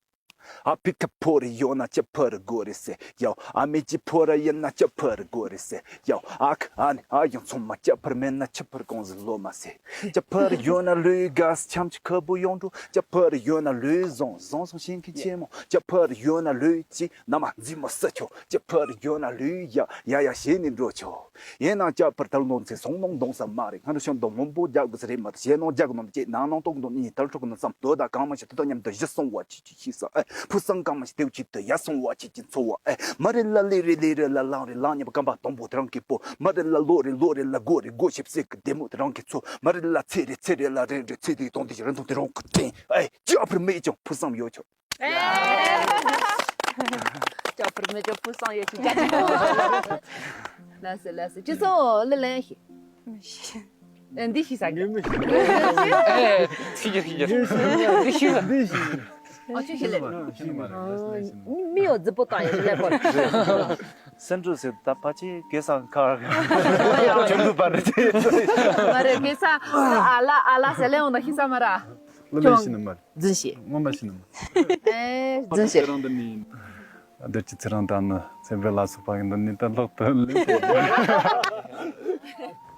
ཨ་ཕི་ཁ་ཕོ་རེ་ཡོད་ན་ཅི་ཕར་དགོས་རེད་ཟེར་ཡོ། ཨ་མེ་ཅི་ཕོ་ར་ཡིན་ན་ཅི་ཕར་དགོས་རེད་ཟེར་ཡོ། ཨ་ཁ་ཨ་ནི་ཨ་ཡང་ཚང་མ་ཅི་ཕར་མེད་ན་ཅི་ཕར་གང་ཟིག་ལོ་མ་ཟེར། ཅི་ཕར་ཡོད་ན་ལུས་ག་ས་ཆམ་ཅི་ཁ་བུ་ཡོང་འགྲོ། ཅི་ཕར་ཡོད་ན་ལུས་བཟང་བཟང་སོང་ཤིང་ཁི་ཆེན་མོ། ཅི་ཕར་ཡོད་ན་ལུས་ཅི་ན་མ་འཛི་མོ་ས་ཆོ། ཅི་ཕར་ཡོད་ན་ལུས་ཡ་ཡ་ཡ་ཞེས་ནི་འགྲོ་ཆོ། ཡིན་ནང་ཅག་པར་ཐལ་ནོ་ཚེ་སོང་ནང་གདོང་ས་མ་རེད། ང་རུ་ཤོན་དོ་མོན་པོ་རྒྱག་དགོས་ས་རེད་མ་རེད། ཞེ་ནང་རྒྱག་ནོ་ཅེ་ནང་ནང་ཏོག་ནོ་ནི་ཐལ་ཕྲུག་ནི་བསམ་དོ་ད་གང་མ་ཤེས་དོ་ད་ཉམས་དོ་གཞི་སོང་བ་ཅི་ཅི་ཤེས་ས་ཨེ། ཕུ་སང་གང་མ་ཤེས་དེའུ་ཅི་དུ་ཡ་སོང་བ་ཅི་ཅི་འཚོ་བ་ཨེ། མ་རེད་ལ་ལི་རེད་ལི་རེད་ལ་ལང་རེད་ལང་ཉམས་པ་སྐམ་པ་དང་པོ་དེ་རང་གི་པོ། མ་རེད་ལ་ལོ་རེད་ལོ་རེད་ལ་སྒོ་རེད་སྒོ་ཞིབ་སེ་གི་བདེ་མོ་དེ་རང་གི་ཚོ། མ་རེད་ལ་ཚེ་རེད་ཚེ་རེད་ལ་རེད་རེད་ཚེ་དེ་དོན་དེ་རང་དོན་དེ་རང་གི་ཏིང་ཨེ། ཅི་ཨ་ཕར་མེད་ཀྱང་ཕུ་སང་ཡོད་ཆོག་ཅོག་པུར་མེ་ཅོག་པུ་སང་ཡོད་ཅིག་ཅག་ལ་སེ་ལ་སེ་ཅི་སོ་ལེ་ལན་ཤི། ཨེ་འདི་ཤི་ས་གི། ངས་མི་ཤེས། ཨེ་ཤི་རྒྱུ་ཤི་རྒྱུ། འདི་ཤི། འདི་ཤི་ས། འདི་ཤི། ཨ་ཅི་ཤི་ལེ། ཤི་མ་རེད། མི་ཡོད་རྫི་པོ་དང་ཡོད་ལེ་པོ། སེན་ཏྲུ་སེ་ད་ཕ་ཆེ་གེ་སང་ཁར་ཁྱོད་ཀྱི་པར་རེད། མ་རེད་གེ་སང་ཨ་ལ་ཨ་ལ་སེ་ལེ་འོང་ན་ཤི་ས་མ་ར། ལོ་ལེ་ཤི་ནི་མ་རེད། རྫུན་བཤད། སྔོན་མ་ཤི་ནི་མ་རེད། ཨེ་རྫུན་བཤད། ཁྱེད་རང་འདི་ནི། བདུད་ཀྱི་ཚེ་རིང་དང་ནི་ཚེ་འཕེལ་ལ་སོགས་པ་གི་འདི་ནི་ད་ལྷག་ཏུ་ལེགས་ཏེ།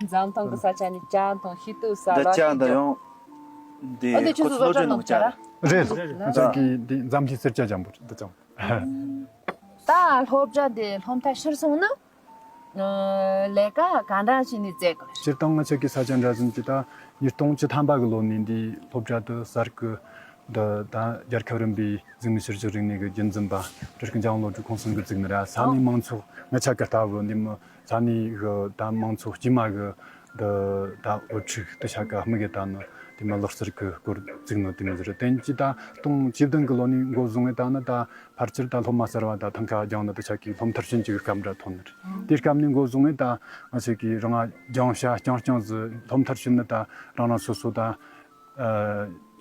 འཛམ་ཐང་གི་ས་ཆ་ནི་ཅ་དང་ཤི་ཏུ་ས་འདི་ལ་ཅ་འདི་ཡང་འདི་ཨ་འདི་ཁོ་ཚོ་ལོ་རྒྱུས་ནང་ཅ་ར། རེད། ང་ཚོ་གི་འདི་འཛམ་གླིང་སེར་སྐྱ་ལྗང་བུ་འདི་ཅང་། ད་སློབ་གྲྭ་འདི་སློབ་མཐར་ཕྱིན་སོང་ན། ལས་ཀ་ག་འདྲ་བྱས་ནས་བཙལ་དགོས། སྤྱིར་བཏང་ང་ཆོ་གི་ས་ཆ་འདྲ་ཟིན་གྱི་ད་ཉིས་སྟོང་བཅུ་ཐམ་པ་གི་ལོ་ནས་འདི་སློབ་གྲྭ་དུ་གསར་གི་འདི་ད་རྒྱལ་ཁབ་རིམ་པའི་གཟུགས་མེད་ཕྱི་སྤྱོད་རིག་གནས་ཀྱི་རྒྱུན་འཛིན་པ་སྤྲུལ་སྐུ་འཇམ་དབྱངས་བློ་གྲོས་ཁོང་གསུམ་གྱིས་བཙུགས་ནི་ར། ས་གནས་མང་ཚོགས་ང་ཆོ་གི་ལྟ་བུ་འདི་མི་ས་གནས་གི་ད་མང་ཚོགས་དཀྱུས་མ་གི་འདི་ད་བུ་ཕྲུག་དུ་ཆ་ག་དམིགས་གི་ད་ནི་དེ་མི་ལག་རྩལ་གི་སྐོར་བཙུགས་ནི་དེ་མི་ཟེར། དེ་གྱི་ད་སྟོང་བཅུ་བདུན་གི་ལོ་ནས་འགོ་བཟུང་ངས་ད་ནི་ད། ཕལ་ཆེར་ད་སློབ་མ་གསར་བ་ད་ཐང་ཁ་སྦྱངས་ནི་དུ་ཆ་གི་སློབ་མཐར་ཕྱིན་གྱི་སྐབས་འདྲ་ཐོན་ནི་རེད། དེའི་སྐབས་ནས་འགོ་བཟུང་ངས་ད་ང་ཆོ་གི་རང་སྦྱང་བྱ་རྐྱང་རྐྱང་ཟིག་སློབ་མཐར་ཕྱིན་ནི་ད་རང་རང་སོ་སོ་ད་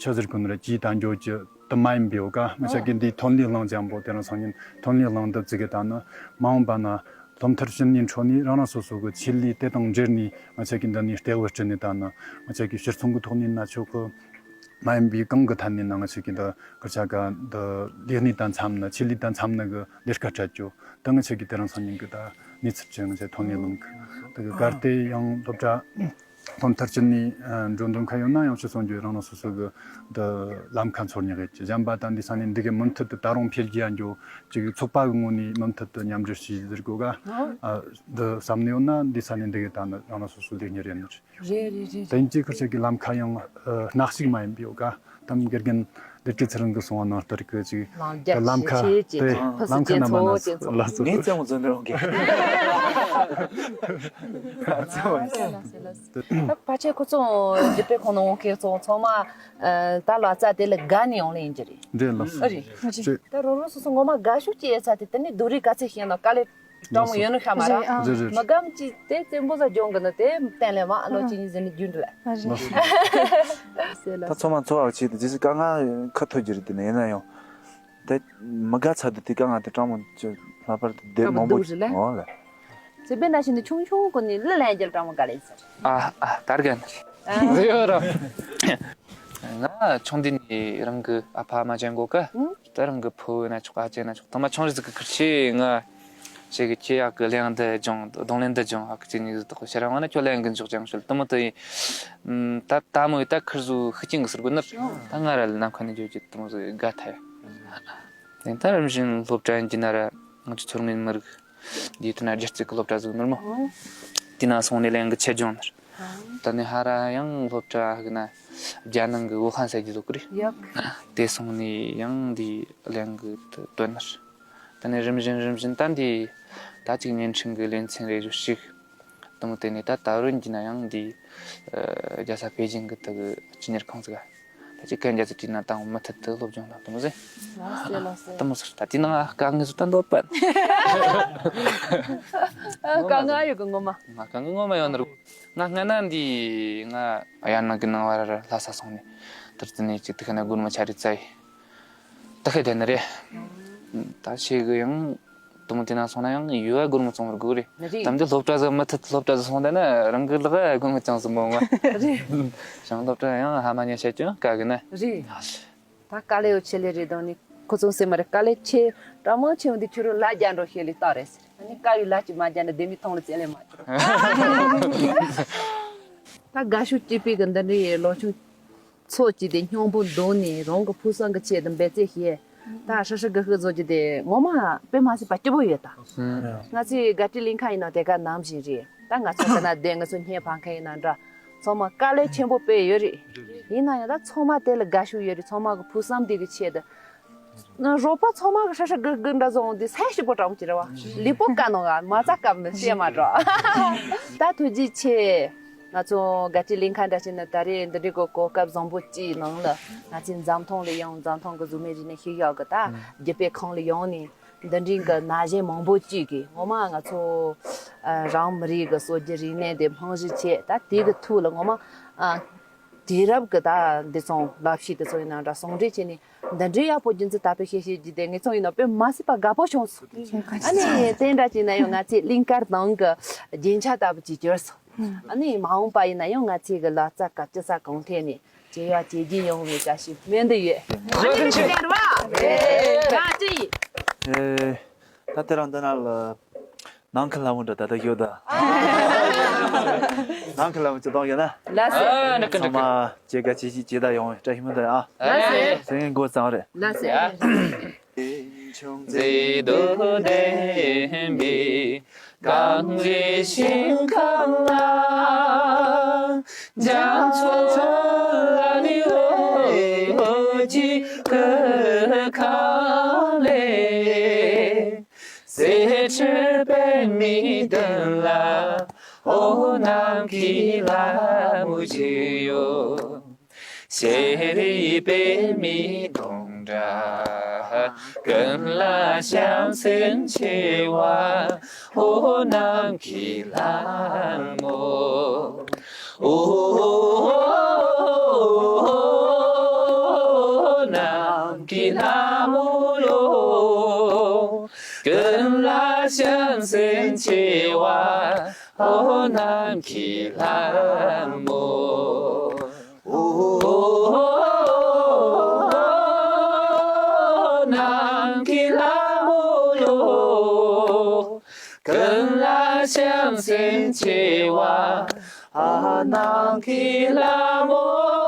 ཆི་ཟེར་གོ་ནི་རེད། ཀྱིས་ད་འགྱོ་རྒྱུ་དུ་མ་ཡིན་པའི་འོ་ཀ་ང་ཆོ་གི་འདིའི་ཐོན་ལས་གླིང་ཅན་པོ་དེ་རང་སང་ཉིན་ཐོན་ལས་གླིང་འདི་བཙུགས་གི་ད་ནི་མ་འོངས་པ་ན་སློབ་མཐར་ཕྱིན་ནས་འཕྲོ་ནས་རང་རང་སོ་སོ་གི་ཆེད་ལས་དེ་དང་འབྲེལ་ནས་ང་ཆོ་གི་འདི་ནས་ལྟེ་བ་བསྐྲུན་ནས་ད་ནི་ང་ཆོ་གི་ཕྱིར་ཚོང་གི་ཐོག་ནས་ན་ཆོག་གི་མ་ཡིན་པའི་གང་གི་ཐད་ནས་ནང་ཞིག་གི་འདི་སྐུ་ཆ་ག་འདི་ལས་གནས་དང་འཚམ་ན་ཆེད་ལས་དང་འཚམ་ན་གི་ལས་ཀ་སྤྲད་རྒྱུ་ད་ང་ཆོ་གི་དེ་རིང་སང་ཉིན་གི་ད་གནས་ཚུལ་ཅན་ང་ཆོ་ཐོན་ལས་གླིང་གི་ད་གི་གར་དེ་ཡང་སློབ་གྲྭ་སློབ་མཐར་ཕྱིན་ནས་འགྲོ་འདུན་ཁ་ཡོད་ན་ཡང་ཕྱི་སོང་རྒྱུ་རང་རང་སོ་སོ་གི་འདི་ལམ་ཁ་འཚོལ་ཉག་གི་གཞན་པ་ད་འདི་ས་ནས་འདི་གི་མུ་མཐུད་དུ་ད་རུང་འཕེལ་རྒྱས་འགྱོ་ཅིག་ཚོགས་པ་གི་ངོས་ནས་མུ་མཐུད་དུ་མཉམ་འབྲེལ་བྱས་ཟེར་དགོས་ག་འདི་བསམ་ནས་ཡོད་ན་འདི་ས་ནས་འདི་གི་ད་ནི་རང་རང་སོ་སོ་ལས་གཉེར་ཡིན་ནི་རེད། རེད་རེད་རེད། དེང་གི་ཁུར་ཆ་གི་ལམ་ཁ་ཡང་ཨ་སྣ་གཅིག་མ་ཡིན་པའི་ཡོད་ཀ་དམ་དགེ་རྒན་ལས་ཀའི་ཚེ་རིང་གི་གསུང་བ་ནང་ལྟར་གི་ཅིག་ལམ་རྒྱ་ལམ་ཁ་ཆེ་ཆེ་དེ་ཆེ་ཕུ་ལམ་སུ་ཁ་ཅན་རྣམ་པ་ཚོ་སྣ་ཚོགས་ལ་སོ་ངས་བཙན་བཙན་རོགས་གི། ད་ཕལ་ཆེར་ཁོ་ཚོ་འདི་པའི་ཁོང་ནང་ཁེ་ཚོ་ཚང་མ་ཨ་ད་ལ་རྩ་དེ་ལ་དགའ་ནས་ཡོང་ལེ་ཡིན་གྱི་རེད། འདྲེ་ལ་སོ་ཨ་རེད། ཅེ་ད་རོ་རོ་སོ་སོ་ངོ་མ་དགའ་ཤུགས་ཀྱི་ཡོད་ཚ་དེ་དེ་ནི་སྡུག་རུས་ག་ཚད་ཤེས་ན་དཀའ་ལས། སྤྲང་མོ་ཡོད་ནི་ཤ་མ་ར། རེད་རེད། མི་སྒམ་ཅི་དེ་བཙན་པོ་ཟ་སྦྱོང་གི་ནི་དེ་བསྟན་ལས་མ་ཨ་ལོ་ཅི་ཉི་ཟེར་ནི་རྒྱུན་རེད། ཨ་རེད། ཟེར་ལ། ད་ཚོ་མ་ཚོ་བ་ཆེ་དེ་ཇི་སི་དཀའ་ངལ་ཁ་ཐོ་རྒྱུ་རེད་དེ་ནི་ཡིན་ན་ཡང་། དེ་མི་དགའ་ཚ་དེ་དེ་དཀའ་ངལ་དེ་སྤྲང་མོ་ཅི་ལྷག་པར་དུ་དེ་སྤྲང་མོ་མང་པོ་སྡུག་རེད་ལ། འོ་ལ། ཟེར་བས་ན་ཤི་ནི་ཆུང་ཆུང་གོ་ནི་ལི་ལན་རྒྱལ་སྤྲང་མོ་དཀའ་ལས་ཟེར། ཨ་ཨ་དར་གན། ཨ་ཟེར་ཡོད་ར། ང་ཆུང་དུས་ནས་རང་གི་ཨ་ཕ་མ་ཅན་གོ་ཀ་ཨུ། ད་རང་གི་ཕུ་བོ་ན་ཆོག་ཨ་ཅེ་ན་ཆོག་ཐ་མ་ཆུང་རིགས་ཀྱི་ཁུར་ཆེ་ང་ཞེ་གི་ཁྱེད་ཡག་གི་གླེང་འདི་སྦྱོང་རྡུང་ལེན་འདི་སྦྱོང་ཨ་ཁུ་ཅེ་ནི་ཟི་ཏོག་ཤ་ར་ང་ན་ཁྱོད་ལན་གི་འཇོག་ཅང་ཤོད་དུ་མོ་དུ་ཡིན། ད་ད་མོ་ཡི་ད་ཁུར་ཟུ་ཤི་ཅིང་གི་ཟུར་གོ་ནར་ད་ང་ར་ལ་ནམ་ཁ་ནས་འཇོག་ཅིག་དུ་མོ་ཟི་དགའ་ཐལ། ཡིན་ད་རིམ་བཞིན་སློབ་གྲྭ་ཡིན་གྱི་ན་ར་ང་ཚོ་ཚོར་ངེས་མི་རིགས་འདི་དུ་ན་རྒྱལ་རྩེ་གི་སློབ་གྲྭ་ཟིག་ནོར་མོ་དེ་ན་སོང་ནས་ལན་གི་ཆེད་སྦྱོང་ནར། ད་ནི་ཧ་ར་ཡང་སློབ་གྲྭ་ཧག་ན་རྒྱ་ནང་གི་ཝུ་ཧན་ས་རྒྱུ་ལོ་ཀི་རེད། ཡག་དེ་སོང་ནས་ཡང་འདི་གླེང་གི་དོན་ནར། ད་ནི་རིམ་བཞིན་རིམ་བཞིན་ད་འདི་ད་ཅིག་བརྙན་འཕྲིན་གི་ལེ་ཚན་རེ་ཞུ་ཞིག་དུ་མོ་དེ་ནས་ད་ད་རུང་གྱི་ན་ཡང་འདི་རྒྱལ་ས་པེ་ཅིང་གི་དུ་གི་སྤྱི་གཉེར་ཁང་ཟིག་ད་ཅིག་གན་རྒྱ་ཚ་དྲིས་ན་དང་མུ་མཐུད་དུ་སློབ་སྦྱོང་དང་དུ་མོ་ཟེ། ལགས་སེ་ལགས་སེ། དུ་མོ་ཟེར་ད་དེ་ནང་དཀའ་ངལ་ཟིག་ད་འདོད་པ། དཀའ་ངལ་ཡོད་གི་ངོ་མ། ང་དཀའ་ངལ་ངོ་མ་ཡོད་ནི་རུ། ང་སྔ་ན་འདི་ང་ཡར་ནང་གི་ནང་བར་ལྷ་ས་སོང་ནས་དུར་ཙི་ནས་ཅིག་དུ་ཁ་ན་སྒོར་མོ་ཆ་རེ་བཙལ་ཡི་དུ་ཁ་བསྡད་ནི་རེད། ད་ཆེ་གི་ཡང་དུ་མོ་དེ་ན་སོང་ན་ཡང་ཡུ་བ་སྒོར་མོ་བཙོང་བར་དགོས་རེད། རེད། དམ་དུ་སློབ་གྲྭ་ཟིག་མུ་མཐུད་སློབ་གྲྭ་ཟིག་སོང་བསྡད་ན་རང་གི་ལག་སྒོར་མོ་ཅང་ཟིག་མོ་ང་། རེད། ཞང་སློབ་གྲྭ་ཡང་ཧ་མ་ཉན་བཤད་ཀྱང་དཀའ་གི་ན། རེད། ད་དཀའ་ལས་ཡོད་ཆེ་ལས་རེད་དང་ནི། ཁོ་ཚོ་སེམས་མ་རེད། དཀའ་ལས་ཆེ་དྲག་མོ་ཆེ་འོང་དུས་ཁྱོད་རང་ལ་རྒྱག་འགྲོ་ཤེས་ལས་ལྟ་རེད་ཟེར། ཨ་ནི་དཀའ་བའི་ལ་ཅིག་མ་རྒྱག་ན་ལྡེ་མིག་ཐང་ལ་བཙལ་ལས་མ་འགྲོ། ད་དགའ་ཤོས་སྐྱིད་པའི་གི་འདི་འདྲའི་ལོ་ཆུང་ཚོ་གཅིག་དེ་སྙིང་པོ་འདོན་ནས་རང་གི་ཕུགས་བསམ་གི་ཆེད་དུ་འབད་རྩོལ་བྱས། ད་ཧྲ་ཧྲ་གི་ཧི་བཟོ་རྒྱུ་དེ་ངོ་མ་དཔེ་མ་སྲིད་པ་སྐྱིད་པོ་ཡོད་ད། ང་ཚོའི་དགའ་སྤྲོའི་གླིང་ཁ་ཡིན་ན་དེ་ག་ནམ་བཞིན་རེད། ད་ང་ཚོ་ད་ན་བསྡད་ང་ཚོ་སྙེ་བ་མཁན་ཡིན་ན་འདྲ། ཚང་མ་དཀའ་ལས་ཆེན་པོ་དཔེ་ཡོད་རེད། ཡིན་ན་ཡང་ད་ཚང་མ་དེ་ལ་དགའ་ཤོས་ཡོད་རེད། ཚང་མ་གི་ཕུགས་བསམ་དེ་གི་ཆེད་དུ། ན་རོགས་པ་ཚང་མ་གི་ཧྲ་ཧྲ་གི་གི་འདྲ་བཟོ་འོང་དུས་སེམས་སྐྱིད་པོ་དྲག་མོ་ཅིག་རེད་བ། ལུས་པོ་དཀའ་ནོ་ག་མ་རྩ་དཀའ་མི་བཤད་མ་འགྲོ། ད་ཐུགས་རྗེ་ཆེ། ང་ཚོ་དགའ་སྤྲོའི་གླིང་ཁ་འདྲ་བྱས་ན་ད་རེས་འདི་འདྲའི་གོ་གོ་སྐབས་བཟང་པོ་ཅིག་ནང་ལ་ང་ཚོའི་འཛམ་ཐང་ལ་ཡང་འཛམ་ཐང་གི་གཟུགས་མེད་རིག་གནས་ཤེས་ཡག་གི་ད་རྒྱུད་སྤེལ་ཁང་ལ་ཡོང་ནས་འདི་འདྲའི་གི་ན་གཞོན་མང་པོ་ཅིག་གིས་ངོ་མ་ང་ཚོ་ཨ་རང་མི་རིགས་ཀྱི་སྲོལ་རྒྱུན་རིག་གནས་དེ་རྨང་གཞི་བྱས། ད་དེ་གི་ཐུགས་ལ་ངོ་མ་ཨ་དུས་རབས་ཀྱི་ད་འདི་ཚོ་ལབ་ཤེས་དེ་ཚོ་ཡིན་ན་འདྲ་ཟུང་འབྲེལ་བྱས་ནས་འདི་འདྲའི་ཡག་པོ་རྒྱུན་འཛིན་ད་དཔེ་བྱེད་ཤེས་རྒྱུ་དེ་ངེད་ཚོ་ཡིན་ན་དཔེ་མ་སྲིད་པ་དགའ་པོ་བྱུང་སོང་། ཨ་ནི་དེ་འདྲ་བྱས་ན་ཡང་ང་ཚོའི་གླིང་དཀར་ནང་གི་རྒྱན་ཆ་ལྟ་བུ་ཅིག་གྱུར་སོང་། ཨ་ནི་མ་འོངས་པ་ཡིན་ན་ཡང་ང་ཚོའི་གི་ལག་རྩལ་གི་སྤྱི་ས་གང་ཐད་ནས་བྱེད་ཡག་བྱེད་རྒྱུ་ཡོང་བའི་བཀྲ་ཤིས་སྨོན་འདུན་ཡོད། ཨ་ནི་ཅི་ཡིན། ཨེ། ད་དེ་རང་འདི་ན་ལ། ནང་གི་ལྷ་མོ་འདྲ་ད་ལྟ་ཡོད་ད། ནང་གི་ལྷ་མོ་ཅི་གཏོང་ཡོད་ན། ལགས་སོ། ཨ་ནི་ཀི་ཚང་མ་ཇེ་དགའ་ཇེ་སྐྱིད་ཇེ་དགའ་ཡོང་བའི་བཀྲ་ཤིས་སྨོན་འདུན་ཨ། ལགས་སོ། སེང་གེ་འགོ་གཙང་རེད། ལགས་སོ། མཛེས་སྡུག་ལྡན་པའི་གངས་རིའི་ཞིང་ཁམས་ལ། རྒྱ་མཚོ་ལ་ནི་འོད་ཀྱི་གོས་ཁ་ལས། གསེར་ཁྲི་པདྨའི་མདུན་ལ། འོ་ནམ་མཁའི་ལྷ་མོ་བཞུགས་ཡོད། ཤེས་རིག་པདྨའི་མདུང་འདྲ། ཀུན་ལ་བྱམས་སེམས་ཆེ་བ། འོ་ནམ་མཁའི་ལྷ་མོ། འོ་ནམ་མཁའི་ལྷ་མོ་ཡོ། ཀུན་ལ་བྱམས་སེམས་ཆེ་བ། འོ་ནམ་མཁའི་ལྷ་མོ། འོ་ནམ་མཁའི་ལྷ་མོ་ཡོ། ཀུན་ལ་བྱམས་སེམས་ཆེ་བ། ཨ་ནམ་མཁའི་ལྷ་མོ།